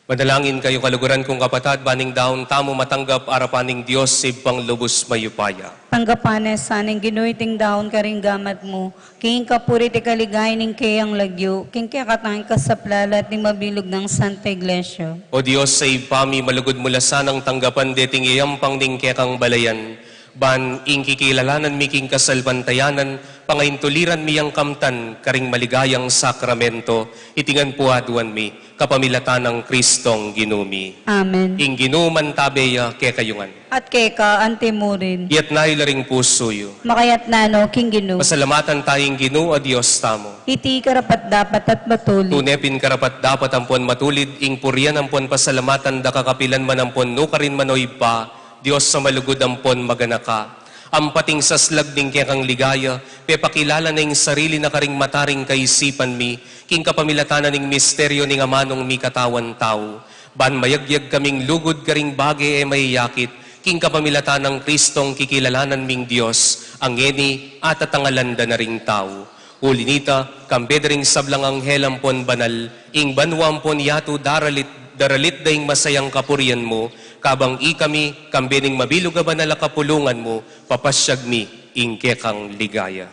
Manalangin kayu, kaluguran kung kapatad, ban ing daun tamu matanggap arapan ning Dios Ibpang lubus mayupaya. Tanggapan na sa ning Ginu iting daun karing gamat mu, king kapurian at kaligayan ning keyang lagyu, king kekatang kasaplalan at ning mabilug nang Santa Iglesia. O Dios, sa Ibpa mi, malugud mu la sanang tanggapan deting iyayampang ning kekang balayan, ban ing kikilalanan mi king kasalpantayanan, pangaintuliran mi yang kamtan karing maligayang sakramento, iti ngan pu aduan mi, kapamilatan nang Kristong Ginu mi. Amen. Ing Ginu mantabe ya kekayu ngan. At keka anti mu rin. Iyatas yu la ring pusu yu. Makayatas no king Ginu. Pasalamatan taya ing Ginu a Dios tamu. Iti karapat-dapat at matulid. Tune pin karapat-dapat ampon matulid ing purian ampon pasalamatan da kakapilan man ampon nukarin man, o Ibpa, Dios a malugud ampon maganaka. Ampat ing saslag ning kekang ligaya, pepakilala na ing sarili na karing mata ring kaisipan mi, king kapamilatan na ning misteryo ning amanung mikatawan tau. Ban mayagyag kaming lugud karing bage e mayayakit, king kapamilatan nang Kristong kikilalanan ming Dios, a ngeni atatangalan da na ring tau. Uli nita, kambe da ring sablang anghel ampon banal, ing banua ampon yatu daralit, daralit da ing masayang kapurian mu, kabang ikami, kambe ning mabilug a banal a kapulungan mu, papasyag mi ing kekang ligaya.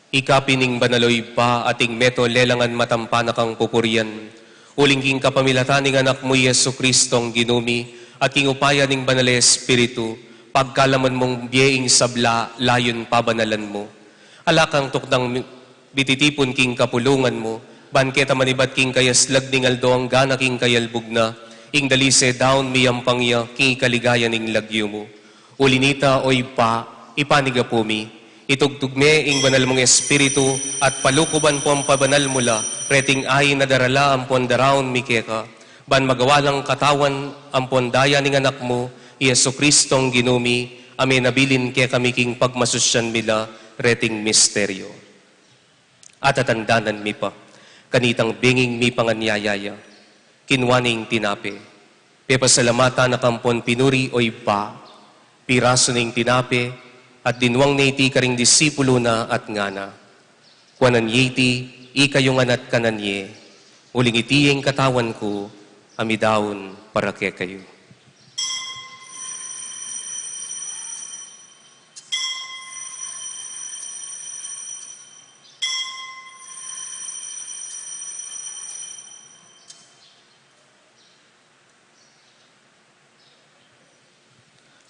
Ika pin ing banal, o Ibpa, ating meto lelangan matampan a kang pupurian, uling king kapamilatan ning Anak mu, i Jesucristong Ginu mi, at king upaya ning Banal a Espiritu, pagkalaman mung bie ing sabla, layun pabanalan mu. Ala kang tuknang mi-, mititipun king kapulungan mu, ban keta manibat king kayaslag ning aldo anggana king kayalbug na, ing dalise daun miyampang ya king ikaligayan ning lagyu mu. Uli nita, o Ibpa, ipanigapu mi, itugtug me ing banal mung Espiritu, at palukuban ampon pabanal mu la reting ain a darala ampon daraun mi keka, ban magawa lang katawan ampon daya ning Anak mu, i Jesucristong Ginu mi, a menabilin kekami king pagmasusyan mi la reting misteryo. Atatandanan mi pa, kanitang benging mipanganyaya ya, kinua ne ing tinape, pepasalamatan na ka ampon pinuri, o Ibpa, pirasu ne ing tinape, at dinwang ne iti karing disipulu na at ngana: Kuanan ye iti, ikayu ngan at kanan ye, uling iti ya ing katawan ku, a midaun para kekayu.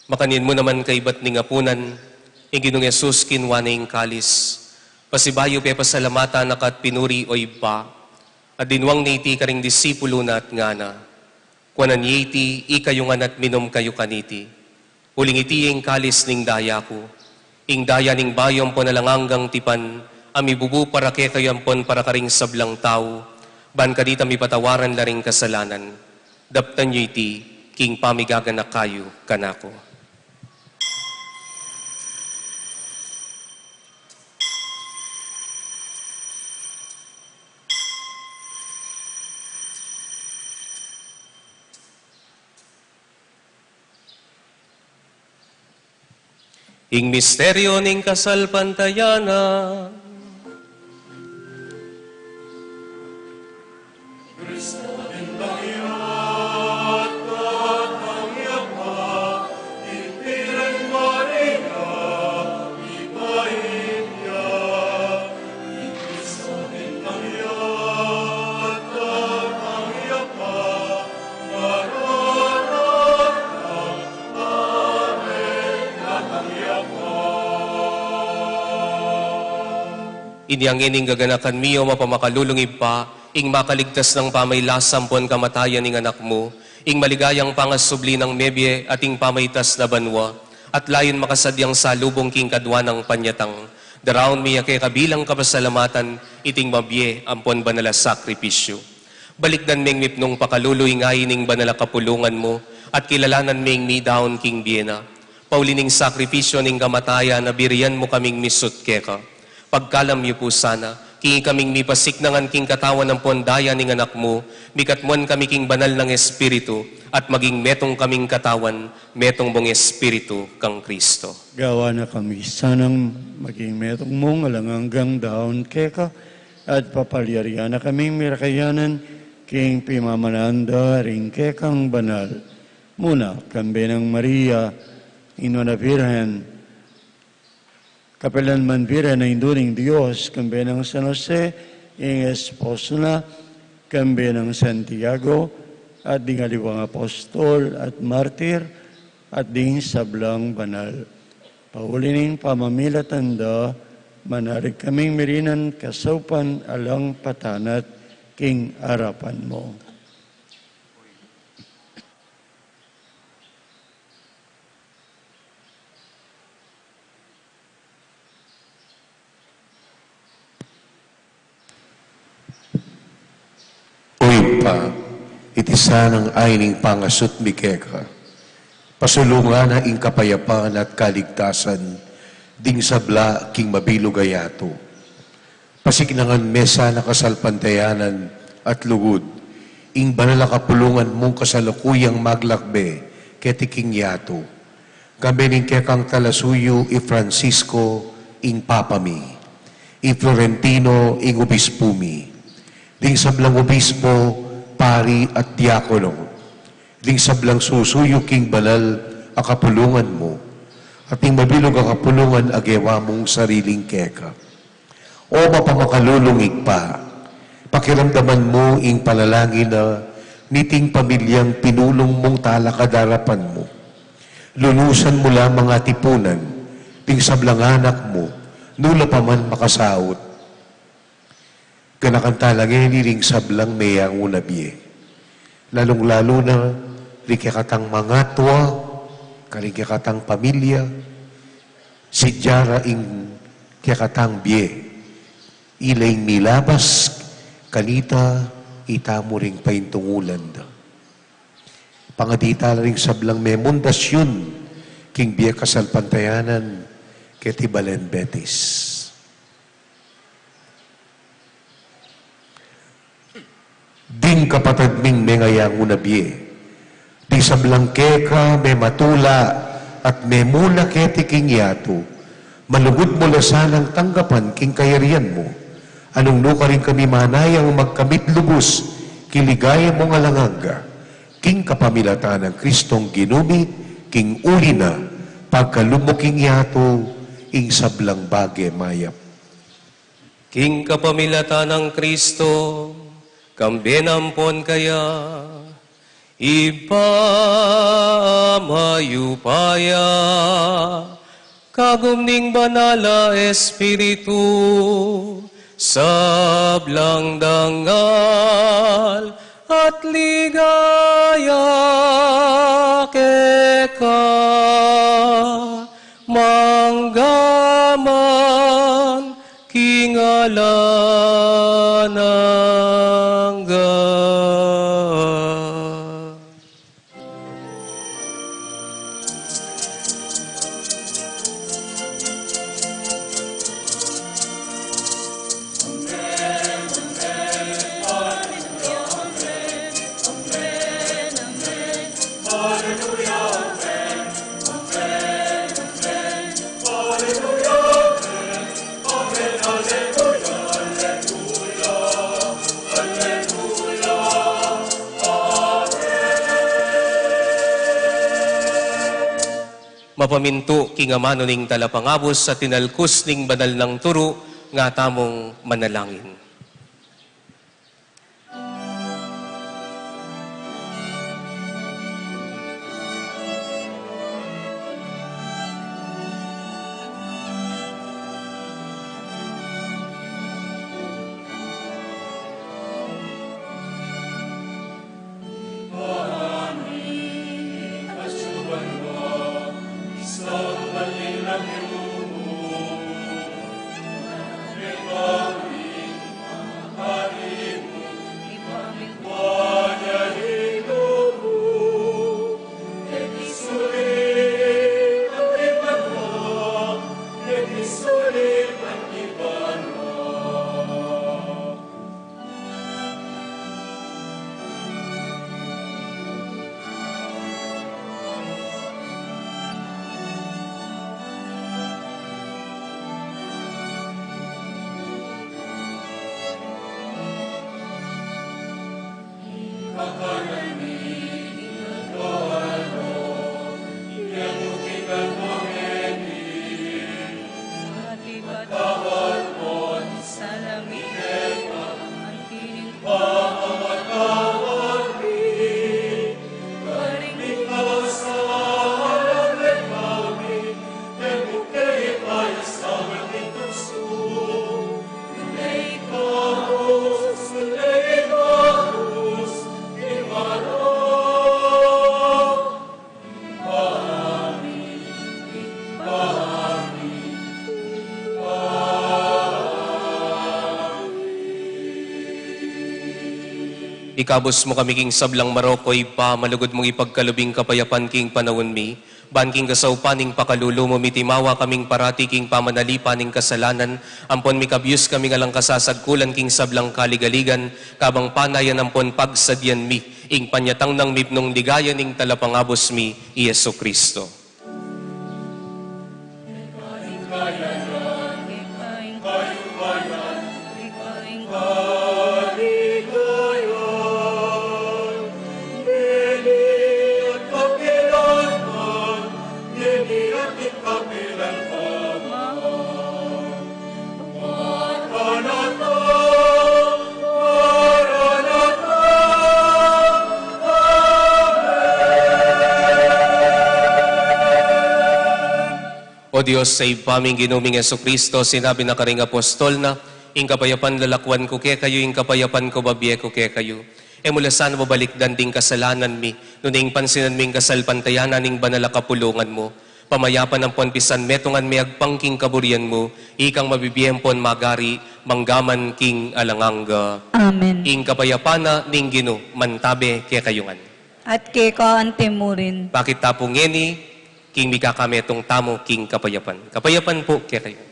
Makanyan mu naman kaibat ning apunan, ing Ginung Jesus kinua ne ing kalis, pasibayu pepasalamatan na ka at pinuri, o Ibpa, at dinwang ne iti karing disipulu na at ngana: Kuanan ye iti, ikayu ngan at minum kayu kaniti, Uling iti ing kalis ning daya ku, ing daya ning bayu ampon alang anggang tipan, a mibubu para kekayu ampon para karing sablang tau, ban kanita mipatawaran la ring kasalanan. Daptan yu iti king pamigaganaka yu kanaku. Ing misteryu ning kasalpantayanan. Inya ngeni ing gaganakan mi, O mapamakalulung Ibpa, ing makaligtas nang pamailasa ampon kamatayan ning Anak mu, ing maligayang pangasubli nang mebie at ing pamaitas na banua, at layun makasadyang salubung king kadua nang panyatang, daraun mi ya keka bilang kapasalamatan iting mabie ampon banal a sakripisyu. Balikdan meng mipnung pakalulu ing ain ning banal a kapulungan mu, at kilalanan meng midaun king bie na. Pauli ning sakripisyu ning kamatayan a birian mu kaming misut keka. Pagkalam yu pu sana, king ikaming mipasiknangan king katawan ampon daya ning Anak mu, mikatmuan kami king banal nang Espiritu, at maging metung kaming katawan, metung mung Espiritu kang Kristo. Gawan na kami sanang maging metung mung alang anggang daun keka, at papalyarian na kaming mirakayanan king pimamanan da ring kekang banal. Muna, kambe nang Maria, Indu na Birhen, kapilan man Birhen a Indu ning Dios, kambe nang San Jose, ing esposo na, kambe nang Santiago, at ding aliwang apostol at martir, at ding sablang banal. Pauli ning pamamilatan da, manarig kaming mirinan kasaupan alang patanat king arapan mu. O Ibpa, iti sanang ain ning pangasut mi keka. Pasulungan na ing kapayapan at kaligtasan ding sabla king mabilug a yatu. Pasiknangan me sana kasalpantayanan at lugud ing banal a kapulungan mung kasalukuyang maglakbe keti king yatu. Kambe ning kekang talasuyu i Francisco ing Papa mi, i Florentino ing obispu mi, ding sablang obispo, pari at diakono, ding sablang susuyu king banal a kapulungan mu, at ing mabilug a kapulungan a gewa mung sariling keka. O mapamakalulung Ibpa, pakiramdaman mu ing panalangin na niting pamilyang pinulung mung talakad arapan mu. Lunusan mu la mang atipunan ding sablang anak mu, nu la pa man makasaut. Ganakan tala ngeni ding sablang meyangu na bie. Lalung-lalu na ring kekatang mangatua, karing kekatang pamilya, sidyara ing kekatang bie, ila ing milabas kanita, itamu ring paintungulan da. Pangadi tala ring sablang memundasyon king bie kasalpantayanan keti Balen Betis. Ding kapatad ming mengayangu na bie, ding sablang keka mematula at memuna keti king yatu, malugud mu la sanang tanggapan king kayarian mu. Nung nukarin kami manayang magkamit lubus king ligaya mung alang angga, king kapamilatan nang Kristong Ginu mi, king uli na pagkalub mu king yatu, ing sablang bage mayap. King kapamilatan nang Kristo, kambe na ampon kaya, Ibpa mayupaya, kagum ning Banal a Espiritu, sablang dangal at ligaya keka manggaman king alang angga. Mapamintu king amanu ning Talapangabus at tinalkus ning banal nang turu, nga tamung manalangin. Ikabus mu kami king sablang marok, O Ibpa, malugud mung ipagkalub ing kapayapan king panaun mi, ban king kasaupan ning pakalulu mu, mitimawa kaming parati king pamanalipan ning kasalanan, ampon mikabyus kaming alang kasasagkulan king sablang kaligaligan, kabang panayan ampon pagsadyan mi ing panyatang nang mipnung ligaya ning Talapangabus mi, i Jesu Cristo. O Dios, a Ibpa ming Ginu ming Jesucristo, sinabi na karing apostol na, "Ing kapayapan lalakwan ku kekayu, ing kapayapan ku babie ku kekayu." E mu la sana babalikdan ding kasalanan mi, nune ing pansinan mi ing kasalpantayanan ning banal a kapulungan mu. Pamayapan ampon pisanmetungan me agpang king kaburian mu, ikang mabibie ampon magari, manggaman king alang angga. Amen. Ing kapayapan na ning Ginu, mantabe kekayu ngan. At keka antimurin. Bakit tapu ngeni, king mikakametung tamu king kapayapan. Kapayapan pu kekayu.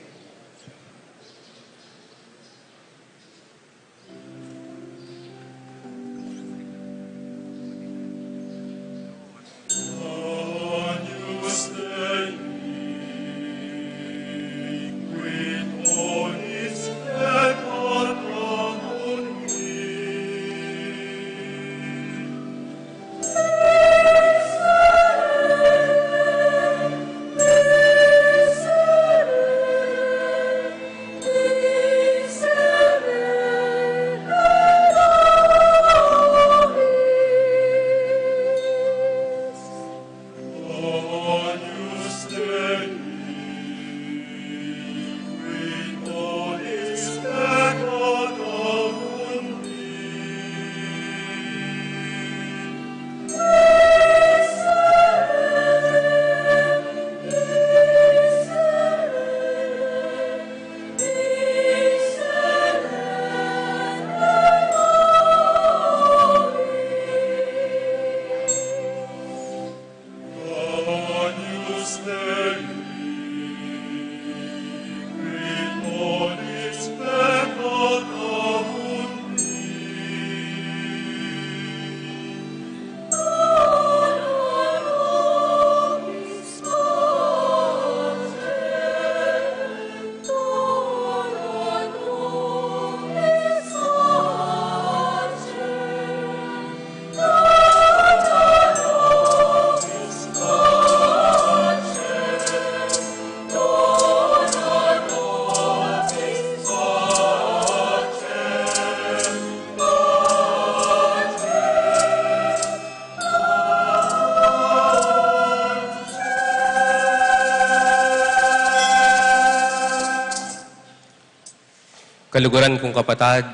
Kaluguran kung kapatad,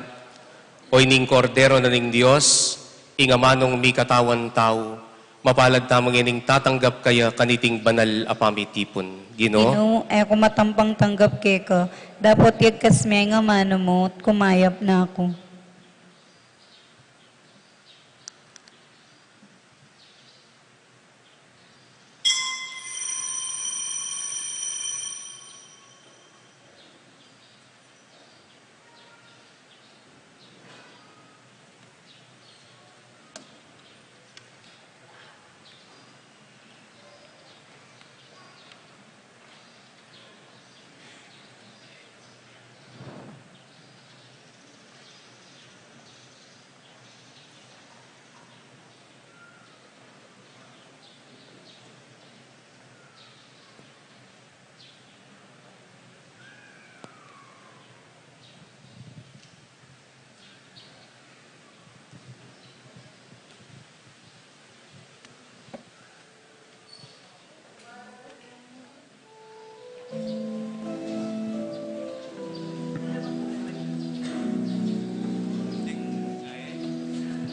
o ining Kordero na ning Dios, ing amanung mikatawan tau, mapalad tamu ngening tatanggap kaya kaniting banal a pamitipun. Ginu, Ginu, e ku matampang tanggap keka, dapot yagkas me ing amanu mu, at kumayap na ku.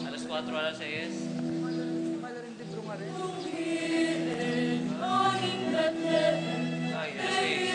Alas kuatro, alas sais. Ay, alas sais.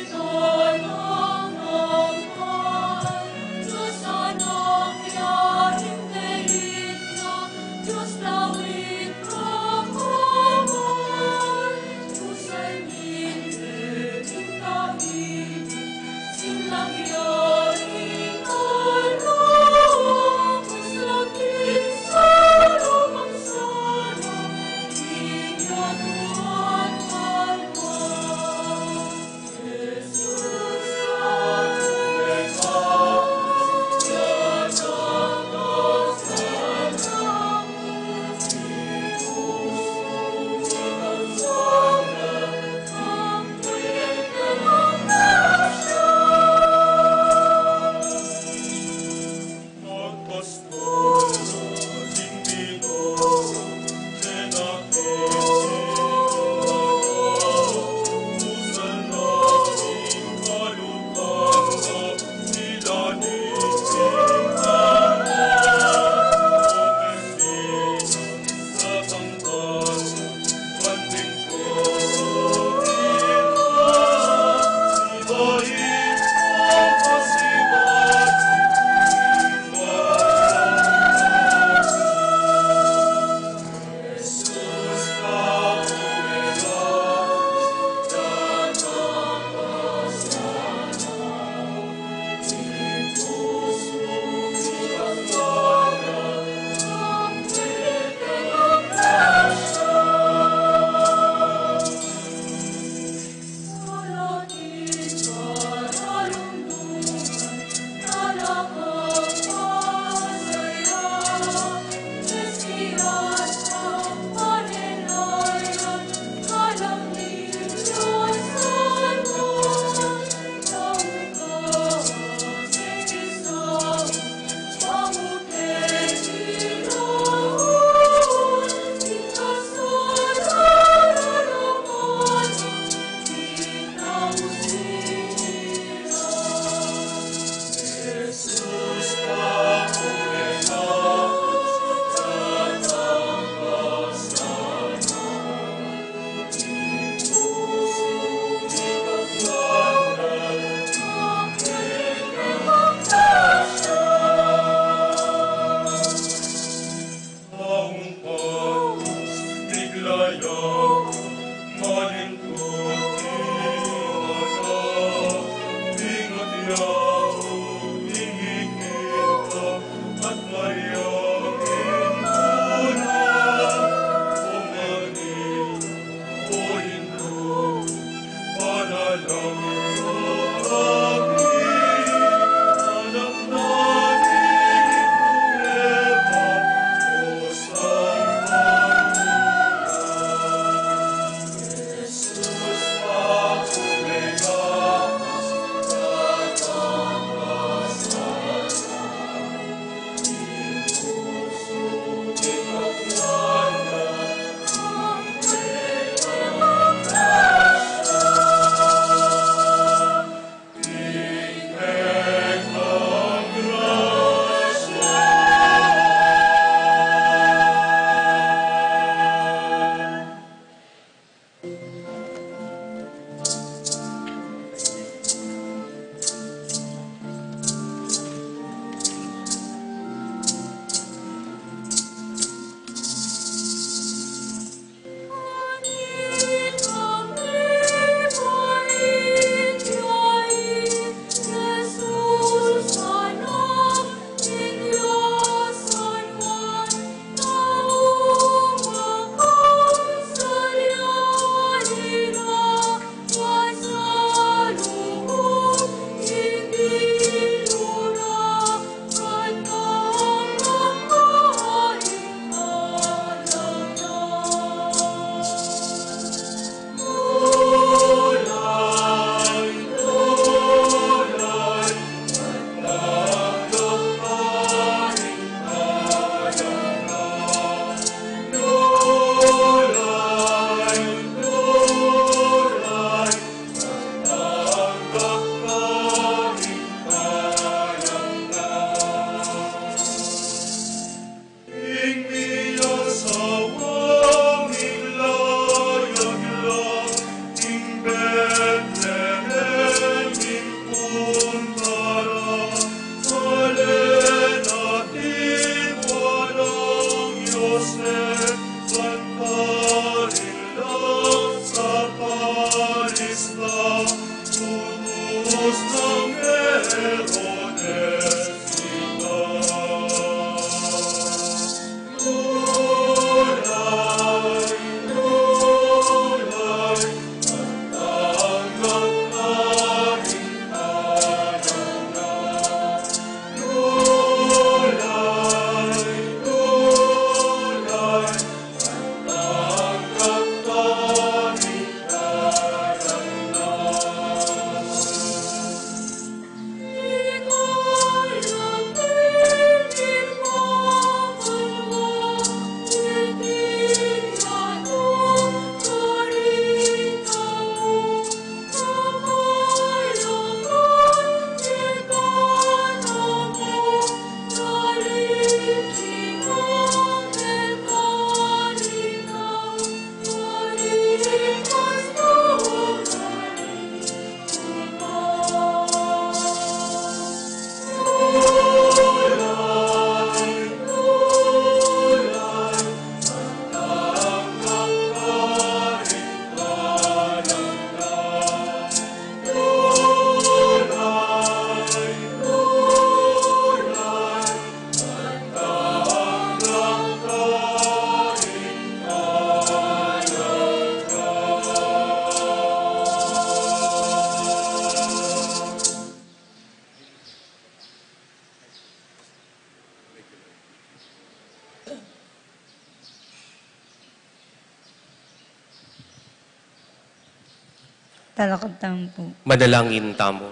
Talakad tamu pu. Manalangin tamu.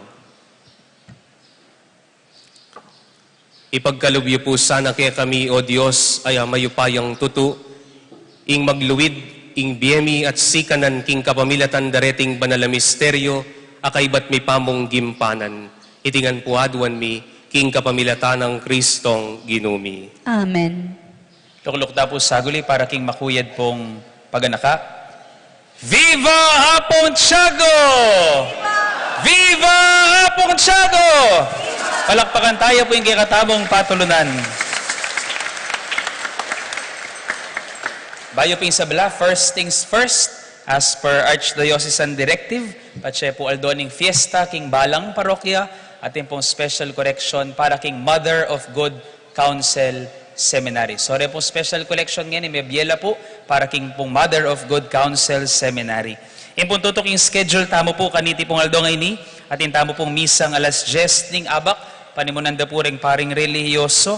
Ipagkalub yu pu sana kekami, O Dios, a mayupayang tutu, ing magluid ing bie mi at sikanan king kapamilatan da reting banal a misteryo a kaybat mi pamung gimpanan. Iti ngan pu aduan mi king kapamilatan nang Kristong Ginu mi. Amen. Lukluk ta pu saguli para king makuyad pung paganaka. Viva Apung Tiago! Viva Apung Tiago! Palakpakan taya pu ing kekatamung patulunan. Bayu pung sabla, first things first, as per Archdiocesan Directive, patse pu aldo ning fiesta king balang parokya, atin pung special collection para king Mother of Good Counsel Seminary. So, re pung special collection ngeni, mebie la pu para king pung Mother of Good Counsel Seminary. Ing pung tutuking schedule tamu pu kaniti pung aldo ngeni, atin tamu pung misang alas dyes ning abak, panimunan da pu ring paring relihiyoso,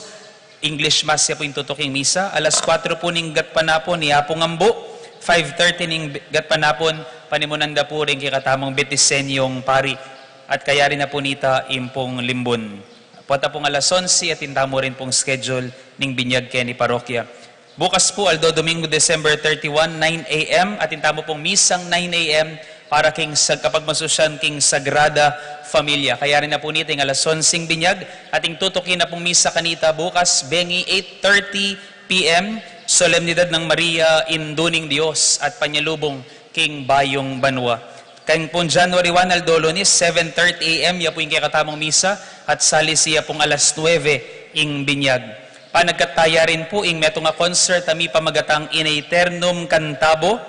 English Mass ya pu ing tutuking misa, alas kuwatro pu ning gatpanapun, ya pung ambu, five thirty ning gatpanapun, panimunan da pu ring kekatamung Betisenyong Pari, at kayari na pu nita ing pung limbun. Pota pung alas onse, atin tamu rin pung schedule ning binyag keni parokya. Bukas pu, aldo Domingo, December thirty-one, nine A M, atin tamu pung misang nine A M para king sag-, kapagmasusyan king Sagrada Familia. Kayari na pu nita ing alas onseng binyag, atin tutukin na pung misa kanita bukas, bengi eight thirty P M, Solemnidad ng Maria, Indu ning Dios at Panyalubung king Bayung Banua. Keng pung January one, aldo Lunes, seven thirty A M, ya pu ing kekatamung misa, at salisi ya pung alas nuebe ing binyag. Panagkat taya rin pu ing metung a concert a mipamagatang In Aeternum Cantabe,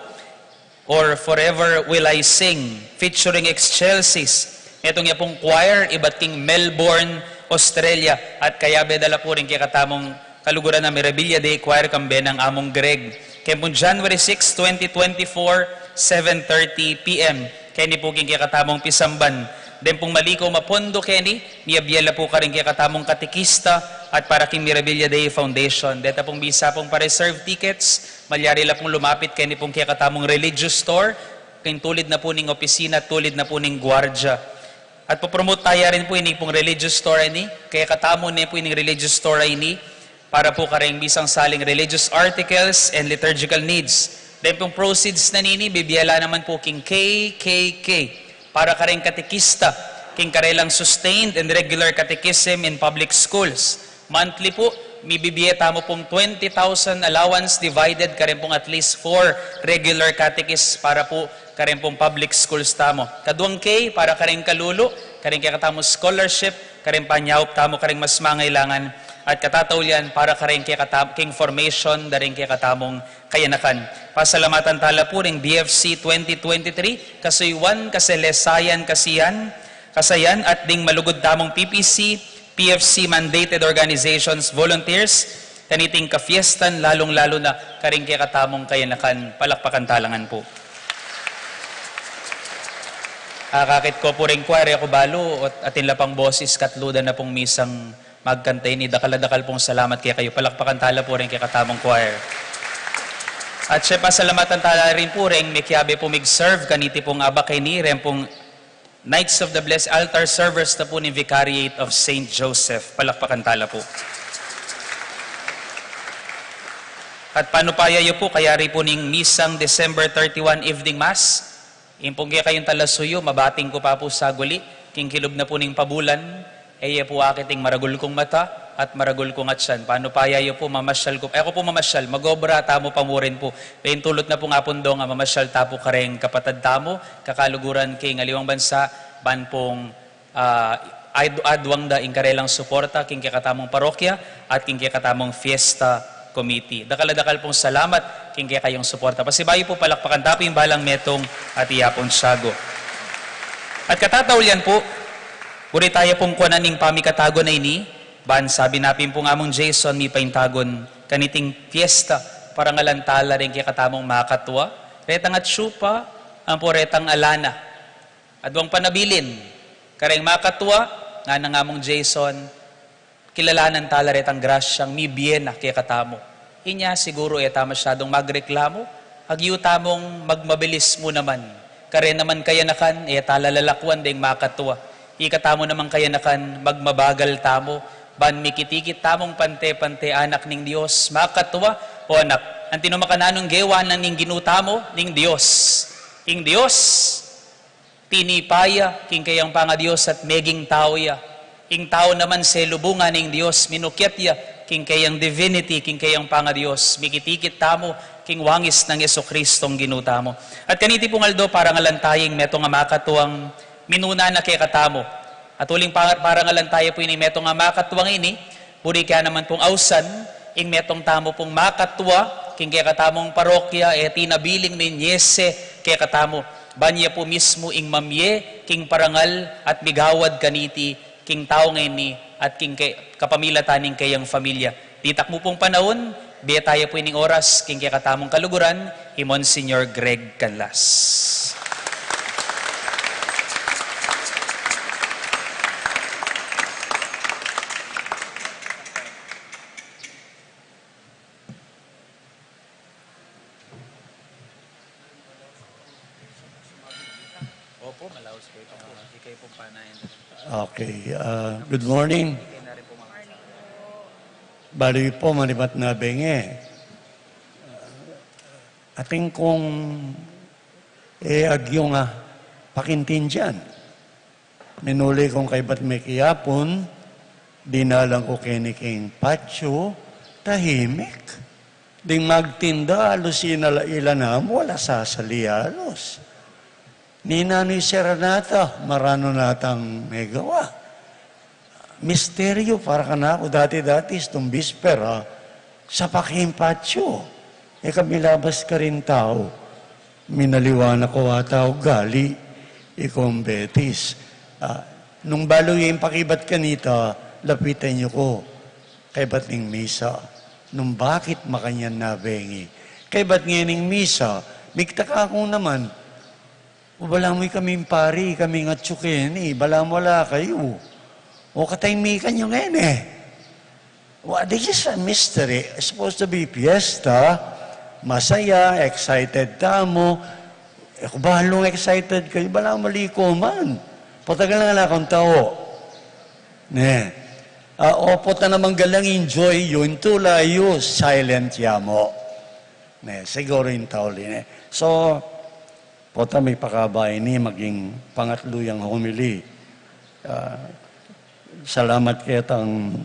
or Forever Will I Sing, featuring Excelsis. Metung ya pung choir, ibat king Melbourne, Australia, at kayabe da la pu ring kekatamung kaluguran a Mirabilia Dei Choir, kambe nang Among Greg. Keng pung January six, twenty twenty-four, seven thirty P M. Keni pu king kekatamung pisamban. Deng pung maliku a mapondo keni, miyabie la pu karing kekatamung katekista at para king Mirabilia Dei Foundation. Deta pung bisa pung pa-reserve tickets, malyari la pung lumapit keni pung kekatamung religious store, king tulid na pu ning opisina, tulid na pu ning guardia. At popromote taya rin pu ini pung religious store ini, kekatamu ne pu ining religious store ini, para pu kareng bisang saling religious articles and liturgical needs. Deng pung proceeds na nini, bibie la naman pu king K K K, para kareng katekista, king karelang sustained and regular catechism in public schools. Monthly pu, mibibie tamu pung twenty thousand allowance divided kareng pung at least four regular catechists para pu kareng pung public schools tamu. Kaduang K para kareng kalulu, kareng kekatamung scholarship, kareng panyaup tamu kareng mas mangailangan, at katataulian para kareng kekatam-, king formation da ring kekatamung kayanakan. Pasalamatan tala pu ring B F C twenty twenty-three, kasuyuan, kaselesayan, kasiyan, kasayan, at ding malugud tamung P P C, P F C mandated organizations, volunteers, kaniting kafiestan, lalung-lalu na karing kekatamung kayanakan. Palakpakan tala ngan pu. Akakit ku pu ring choir, e ku balu, ot atin la pang bosis, katlu da na pung misang magkanta ini. Dakal a dakal pung salamat kekayu. Palakpakan tala pu ring kekatamung choir. At siyempre, pasalamatan tala rin pu ring mekiabe pu mig-serve kaniti pung abak ini, ren pung Knights of the Blessed, altar servers na pu ning Vicariate of Saint Joseph. Palakpakan tala pu. At panupaya yu pu, kayari pu ning misang December thirty-one evening mass, ing pung kekayung talasuyu, mabating ku pa pu saguli, king kilub na pu ning pabulan, e ye pu akit ing maragul kung mata at maragul kung atyan. Panupaya yu pu, mamasyal ku, e ku pu mamasyal, mag-obra tamu pa mu rin pu. Paintulut na pung Apung Dong a mamasyal ta pu kareng kapatad tamu, kakaluguran king aliwang bansa, ban pung, ah, ad-, adwang da ing karelang suporta king kekatamung parokya at king kekatamung fiesta committee. Dakal a dakal pung salamat king kekayung suporta. Pasibayu pu, palakpakan ta pu ing balang metung at i Apung Tiago. At katataulian pu, buri taya pung kuanan ing pamikatagun a ini, ban sabi na pin pung Among Jason, mipaintagun kaniting fiesta, parangalan tala ring kekatamung makatua, retang atsu pa, ampo retang ala na. Adwang panabilin, kareng makatua, ngana nang Among Jason, kilalanan tala retang grasyang mibie na kekatamu. Inya siguru e ta masyadung magreklamu, agyu tamung magmabilis mu naman. Kare naman kayanakan, e ta la lalakwan deng makatua. Ikatamu naman kayanakan, magmabagal tamu, ban mikitikit tamung pante-pante anak ning Dios, makatua o anak. Antimo makananu ing gewa na ning Ginu tamu, ning Dios. Ing Dios, tinipa ya king kayang pangadios at meging tau ya. Ing tau naman selubungan ning Dios, minukyat ya king kayang divinity, king kayang pangadios, mikitikit tamu king wangis nang Jesucristong Ginu tamu. At kaniti pung aldo, parangalan taya ing metung a makatuang minuna na kekatamu. At uling pa-, parangalan taya pu ini metung a makatuang ini, buri ke naman pung ausan ing metung tamu pung makatua king kekatamung parokya, e atin a biling minyese kekatamu, ban ya pu mismu ing mamie king parangal at migawad kaniti king tau ngeni at king ke-, kapamilatan ning kayang familia. Ditak mu pung panaun, bie taya pu ining oras king kekatamung kaluguran, i Monsignor Greg Canlas. Opo, malaus kayo po. Ikaw po, panayan. Okay, ah, good morning. Bali po, manibat na benge. Atin kung, eh, agyu nga pakintindian. Minuli kung kaybat me kiyapun, dinalan ku keni king patio, tahimik. Ding magtinda, alus inala ila namu, ala sasali alus. Ninanu i serenata, maranu natang megawa. Misteryu para kanaku, dati-dati, istung bispera, sapak ing patio. E ka milabas karing tau. Minaliwan na ku ata ugali, ikong Betis. Ah, nung balu ing pakibat kanita, lapitan yu ku, kaybat ning misa. Nung bakit makanyan na bengi. Kaybat ngening misa, migtaka ku naman. O, balamu ikaming pari, ikaming atsu keni, balamu ala kayu. O, katahimikan yu ngeni. Well, this is a mystery. It's supposed to be fiesta, masaya, excited tamu. E ku balung excited kayu, balamu mali ku man. Pota galang ala kung tau. Ne. Ah, o pota naman galang enjoy yu, ing tula yu, silent ya mu. Ne, siguru ing tau li, ne. So, pota mipakaba ini maging pangatlu yang homily. Ah, salamat ketang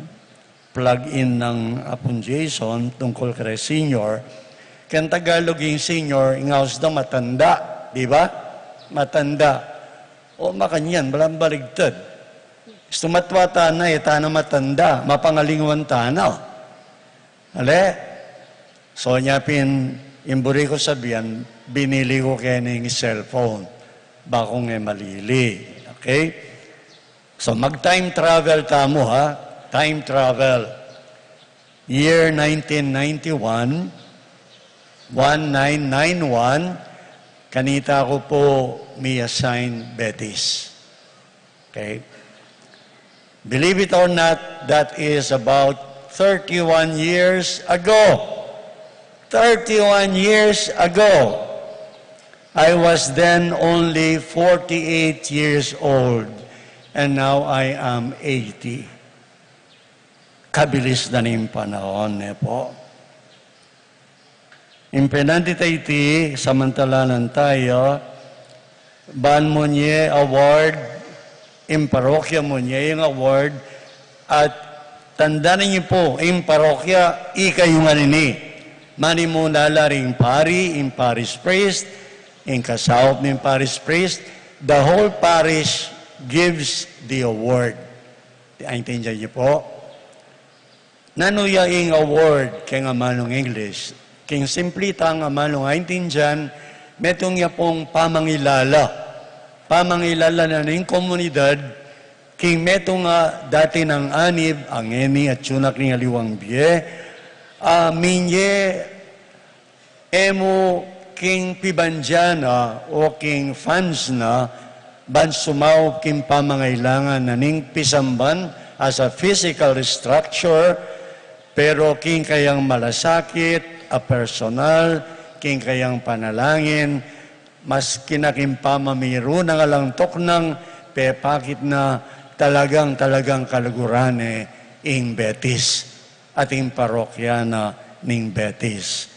plug-in nang Apung Jason tungkul kare senior. Keng Tagalog ing senior, ing aus da matanda, di ba? Matanda. O makanyan, balang baligtad. Istu matua tana, e tana matanda, mapangalingwan tana. Ale? So, nya pin, ing buri ku sabian, binili ku keni ing cellphone. Ba kung e malili. Okay? So, mag-time travel tamu, ha? Time travel. Year nineteen ninety-one, nineteen ninety-one, kanita ku pu mi-assign Betis. Okay? Believe it or not, that is about thirty-one years ago. Thirty-one years ago. I was then only forty-eight years old, and now I am eighty. Kabilis na ning panahon, ne po? Ing penandit a iti, samantalanan taya, ban mu nye award, ing parokya mu nye ing award, at tandanan yu pu, ing parokya, ikayu ngan ini. Manimuna la ring pari, ing parish priest, ing kasaup ning parish priest, the whole parish gives the award. Aintindian yu pu? Nanu ya ing award keng amanung English? King simple tang amanung aintindian, metung ya pung pamangilala. Pamangilala na ning komunidad, king metung a dati nang anib, a ngeni atyu na king aliwang bie, a minye e mu king pibandian na o king funds na ban sumaup king pamangailangan na ning pisamban as a physical structure, pero king kayang malasakit a personal, king kayang panalangin, Maski na king pamamiru na, alang tuknang pepakit na talagang, talagang kaluguran ne ing Betis at ing parokya na ning Betis.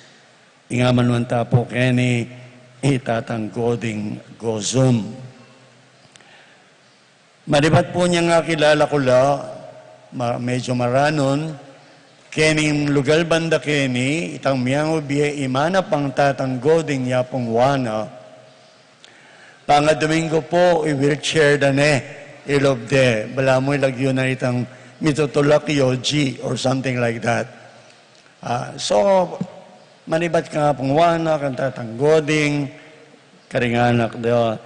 Ing amanuan ta pu keni i Tatang Goding Gozum. Manibat pu ning akilala ku la, ma-, medyo maranun, kening lugal banda keni, itang miyang bie, ima na pang Tatang Goding Yapung Wana. Panga Domingo pu, i-wheelchair da ne, ilub de, balamu ilagyu na itang mitutulak yoji or something like that. Ah, so, manibat kang Apung Wana, kang Tatang Goding, karing anak da,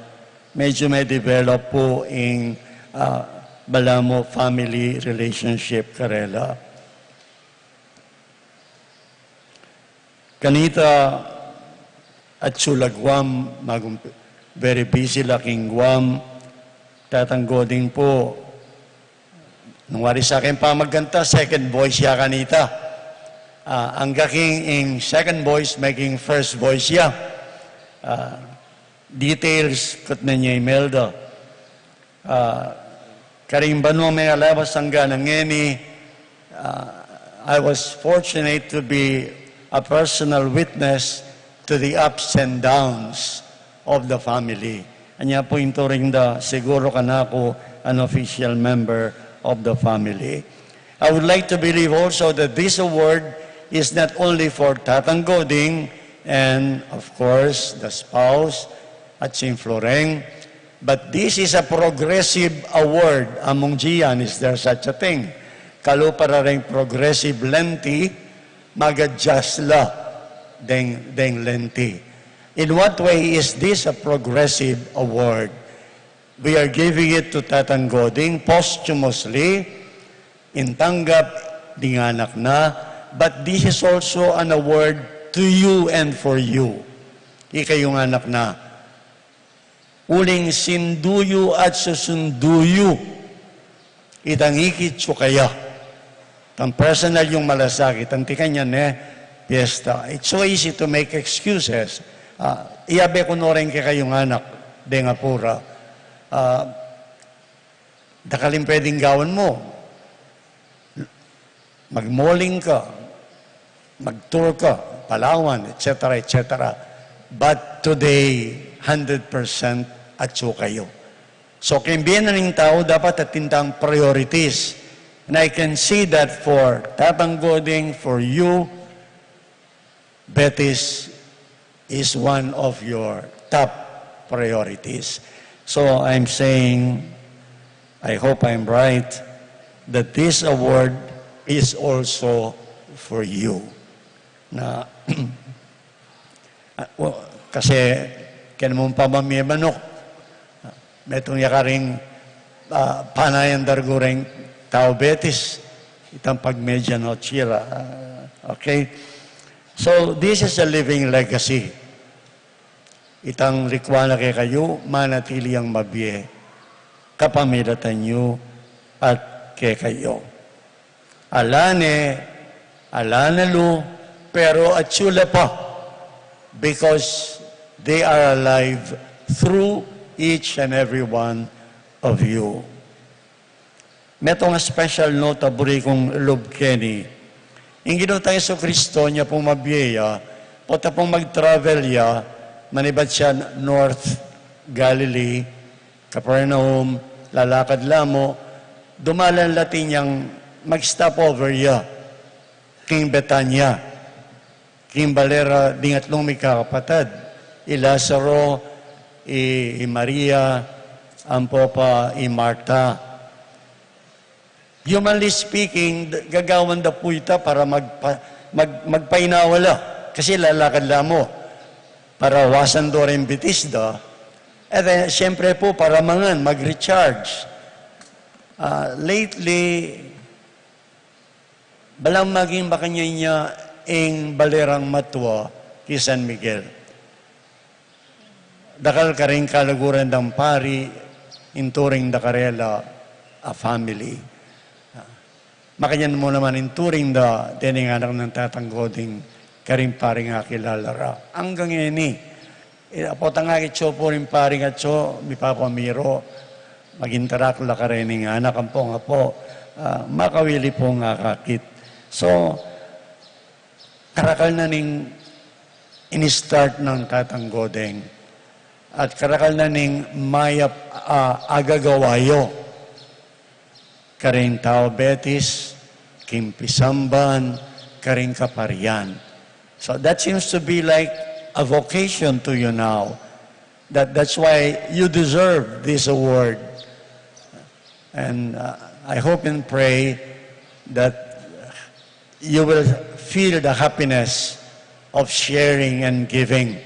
medyo me-develop pu ing, ah, balamu family relationship karela. Kanita, atsu la Guam, magum-, very busy la king Guam, Tatang Goding pu, nung wari sa keng pamagkanta, second voice ya kanita. Ah, angga king ing second voice, maging first voice ya. Ah, details, kutnan ye Imelda. Ah, karing banua mengalabas angga ngeni, ah, I was fortunate to be a personal witness to the ups and downs of the family. Anya pu ing turing da, siguru kanaku, an official member of the family. I would like to believe also that this award is not only for Tatang Goding and, of course, the spouse at Sing Floreng, but this is a progressive award. Among G N, is there such a thing? Kalupa ra ring progressive lenti, mag-adjust la deng, deng lenti. In what way is this a progressive award? We are giving it to Tatang Goding posthumously, ing tanggap ding anak na, but this is also an award to you and for you. Ikayung anak na. Uling sindu yu at susundu yu itang ikit yu kaya. Itang personal yung malasakit, anti kanyan ne, piyesta. It's so easy to make excuses. Ah, iyabe ku no rin kekayung anak, deng apura. Ah, dakal ing pwedeng gawan mu. Mag-mauling ka, mag-tour ka, Palawan, et cetera, et cetera. But today, hundred percent atsu kayu. So, keng bie na ning tau, dapat atin tang priorities. And I can see that for Tatang Goding, for you, Betis is one of your top priorities. So I'm saying, I hope I'm right, that this award is also for you. Na, ah, well, kasi kaya naman pamamie manok, metung ya karing, ah, panayan dargu reng tau Betis, itang pag-medianoche ra, ah, okay? So, this is a living legacy. Itang rikwa na kekayu, manatili yang mabie, kapamilatan yu at kekayu. Ala ne, ala na lu, pero atsu la pa, because they are alive through each and every one of you. Metung a special note a buri kung lub keni. Ing Ginu tang Jesucristo, inya pung mabie ya, pota pung mag-travel ya, manibat ya North Galilee, Capernaum, lalakad la mu, dumalan la atin yang mag-stop over ya king Betania, king bale ra ding atlung mikakapatad, i Lazaro, i, i Maria, ampo pa i Marta. Humanly speaking, d-, gagawan da pu ita para magpa-, mag-, magpainawa la. Kasi lalakad la mu para wasan do ring bitis da. At then, siyempre pu, para mangan, mag-recharge. Ah, lately, balang maging makanyan ya ing bale rang matua ki San Miguel. Dakal karing kaluguran dang pari, ing turing da karela a family. Makanyan mu naman ing turing da dening anak nang Tatang Goding karing paring akilala ra. Anggang ngeni, Eh, apo tang akit yu pu ring pari, atyu mipapamiru, mag-interact la kareng anak, ampo nga pu, ah, makawili pung akakit. So, karakal na ning ini-start nang Tatang Godeng, at karakal na ning mayap a agagawa yu karing Tau Betis, king pisamban, karing kaparian. So that seems to be like a vocation to you now. That, that's why you deserve this award. And, uh, I hope and pray that you will feel the happiness of sharing and giving.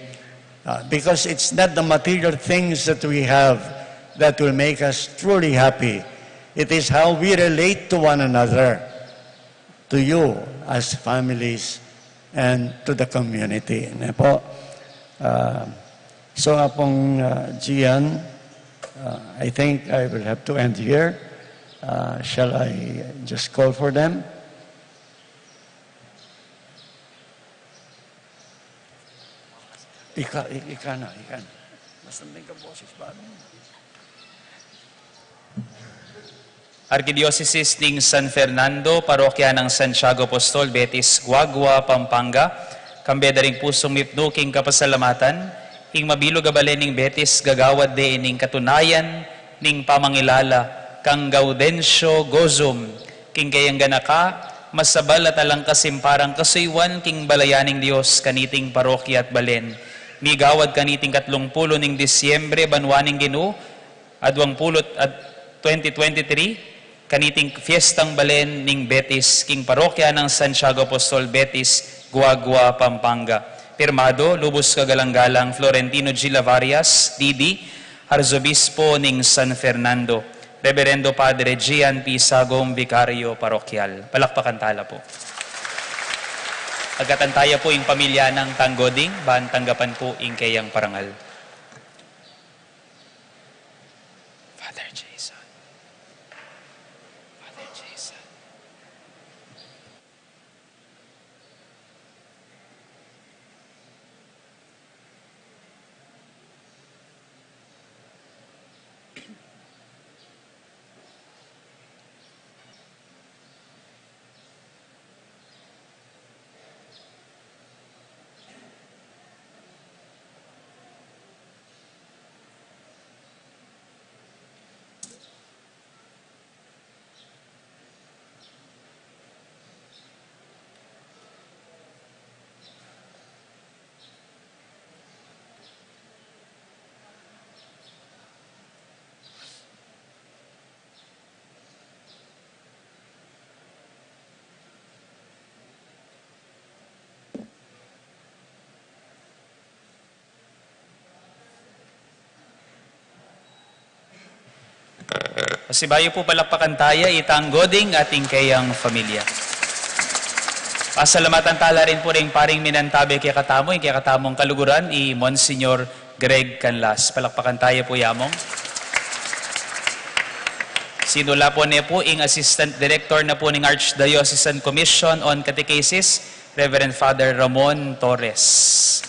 Uh, because it's not the material things that we have that will make us truly happy. It is how we relate to one another, to you as families, and to the community. Ano po? Uh, so nga pong, uh, Gian, uh, I think I will have to end here. Uh, shall I just call for them? Ika, i-, ika na, ika na. Mas nandun ka, boses, bago. Arkidiosesis ning San Fernando, Parokya nang Santiago Apostol, Betis, Guagua, Pampanga, kambe da ring pusung mipnu king kapasalamatan, ing mabilug a balen ning Betis gagawad de ining katunayan ning pamangilala kang Gaudencio Gozum, king keyang ganaka, masabal at alang kasimparang kasuyuan king balayan ning Dios kaniting parokya at balen. Migawad kaniting katlung pulu ning Disyembre, banwa ning Ginu, aduang pulu't at twenty twenty-three, kaniting fiestang balen ning Betis, king parokya nang Santiago Apostol, Betis, Guagua, Pampanga. Pirmado, lubus kagalang-galang Florentino G. Lavarias, D D, Arzobispo ning San Fernando, Reverendo Padre Gian P. Sagong, Vicario Parokyal. Palakpakan tala po. Agkatan taya po ing pamilya nang Tanggoding, ban tanggapan po ing keyang parangal. Father Jason. Father Jason. Pasibayu pu, palakpakan taya i Tanggoding at ing keyang pamilya. Pasalamatan tala rin pu ring paring minantabe kekatamu, ing kekatamung kaluguran, i Monsignor Greg Canlas. Palakpakan taya pu, Yamong. Sinula pu ne pu ing Assistant Director na pu ning Archdiocesan Commission on Catechesis, Reverend Father Ramon Torres.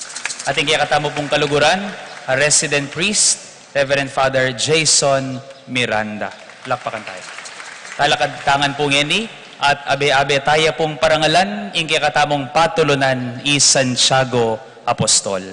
At ing kekatamu pung kaluguran, a Resident Priest, Reverend Father Jason Miranda. Palakpakan taya. Talakad tangan pu ngeni, at abe-abe taya pung parangalan ing kekatamung patulunan, i Santiago Apostol.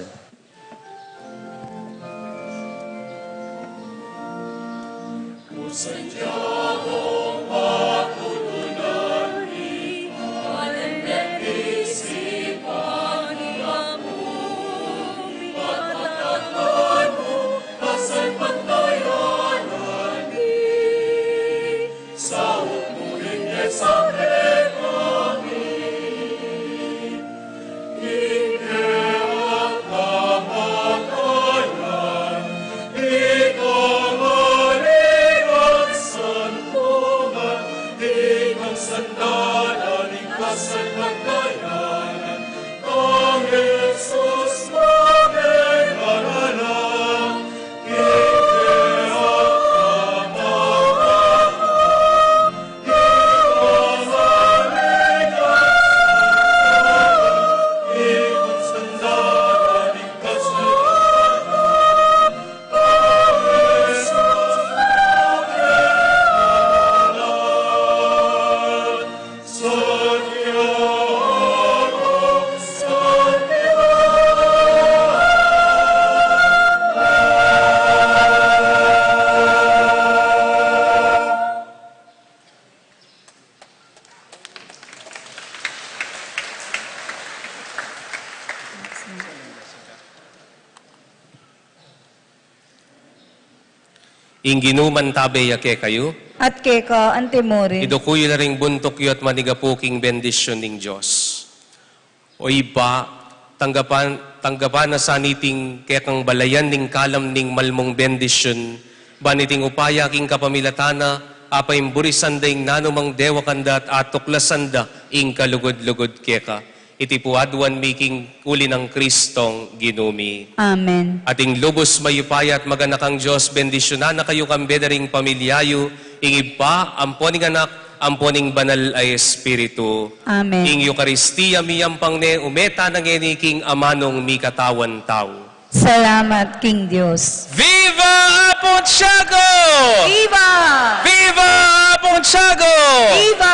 Ing Ginu mantabe ya kekayu. At keka antimurin. Iduku yu la ring buntuk yu at manigapu king bendisyun ning Dios. O Ibpa, tanggapan, tanggapan na sa niting kekang balayan ning kalam ning malmung bendisyun, ban iting upaya king kapamilatan na, apaimburisan da ing nanumang dewakan da at atuklasan da ing kalugud-lugud keka. Iti pu aduan mi king uli nang Kristong Ginu mi. Amen. Ating lubus mayupaya at maganakang Dios, bendisyunan na kayu kambe da ring pamilya yu, ing Ibpa, ampo ning Anak, ampo ning Banal a Espiritu. Amen. Ing Eukaristia miyampang ne, ume tana ngeni king amanung mikatawan tau. Salamat king Dios. Viva Apung Tiago! Viva! Viva Apung Tiago! Viva!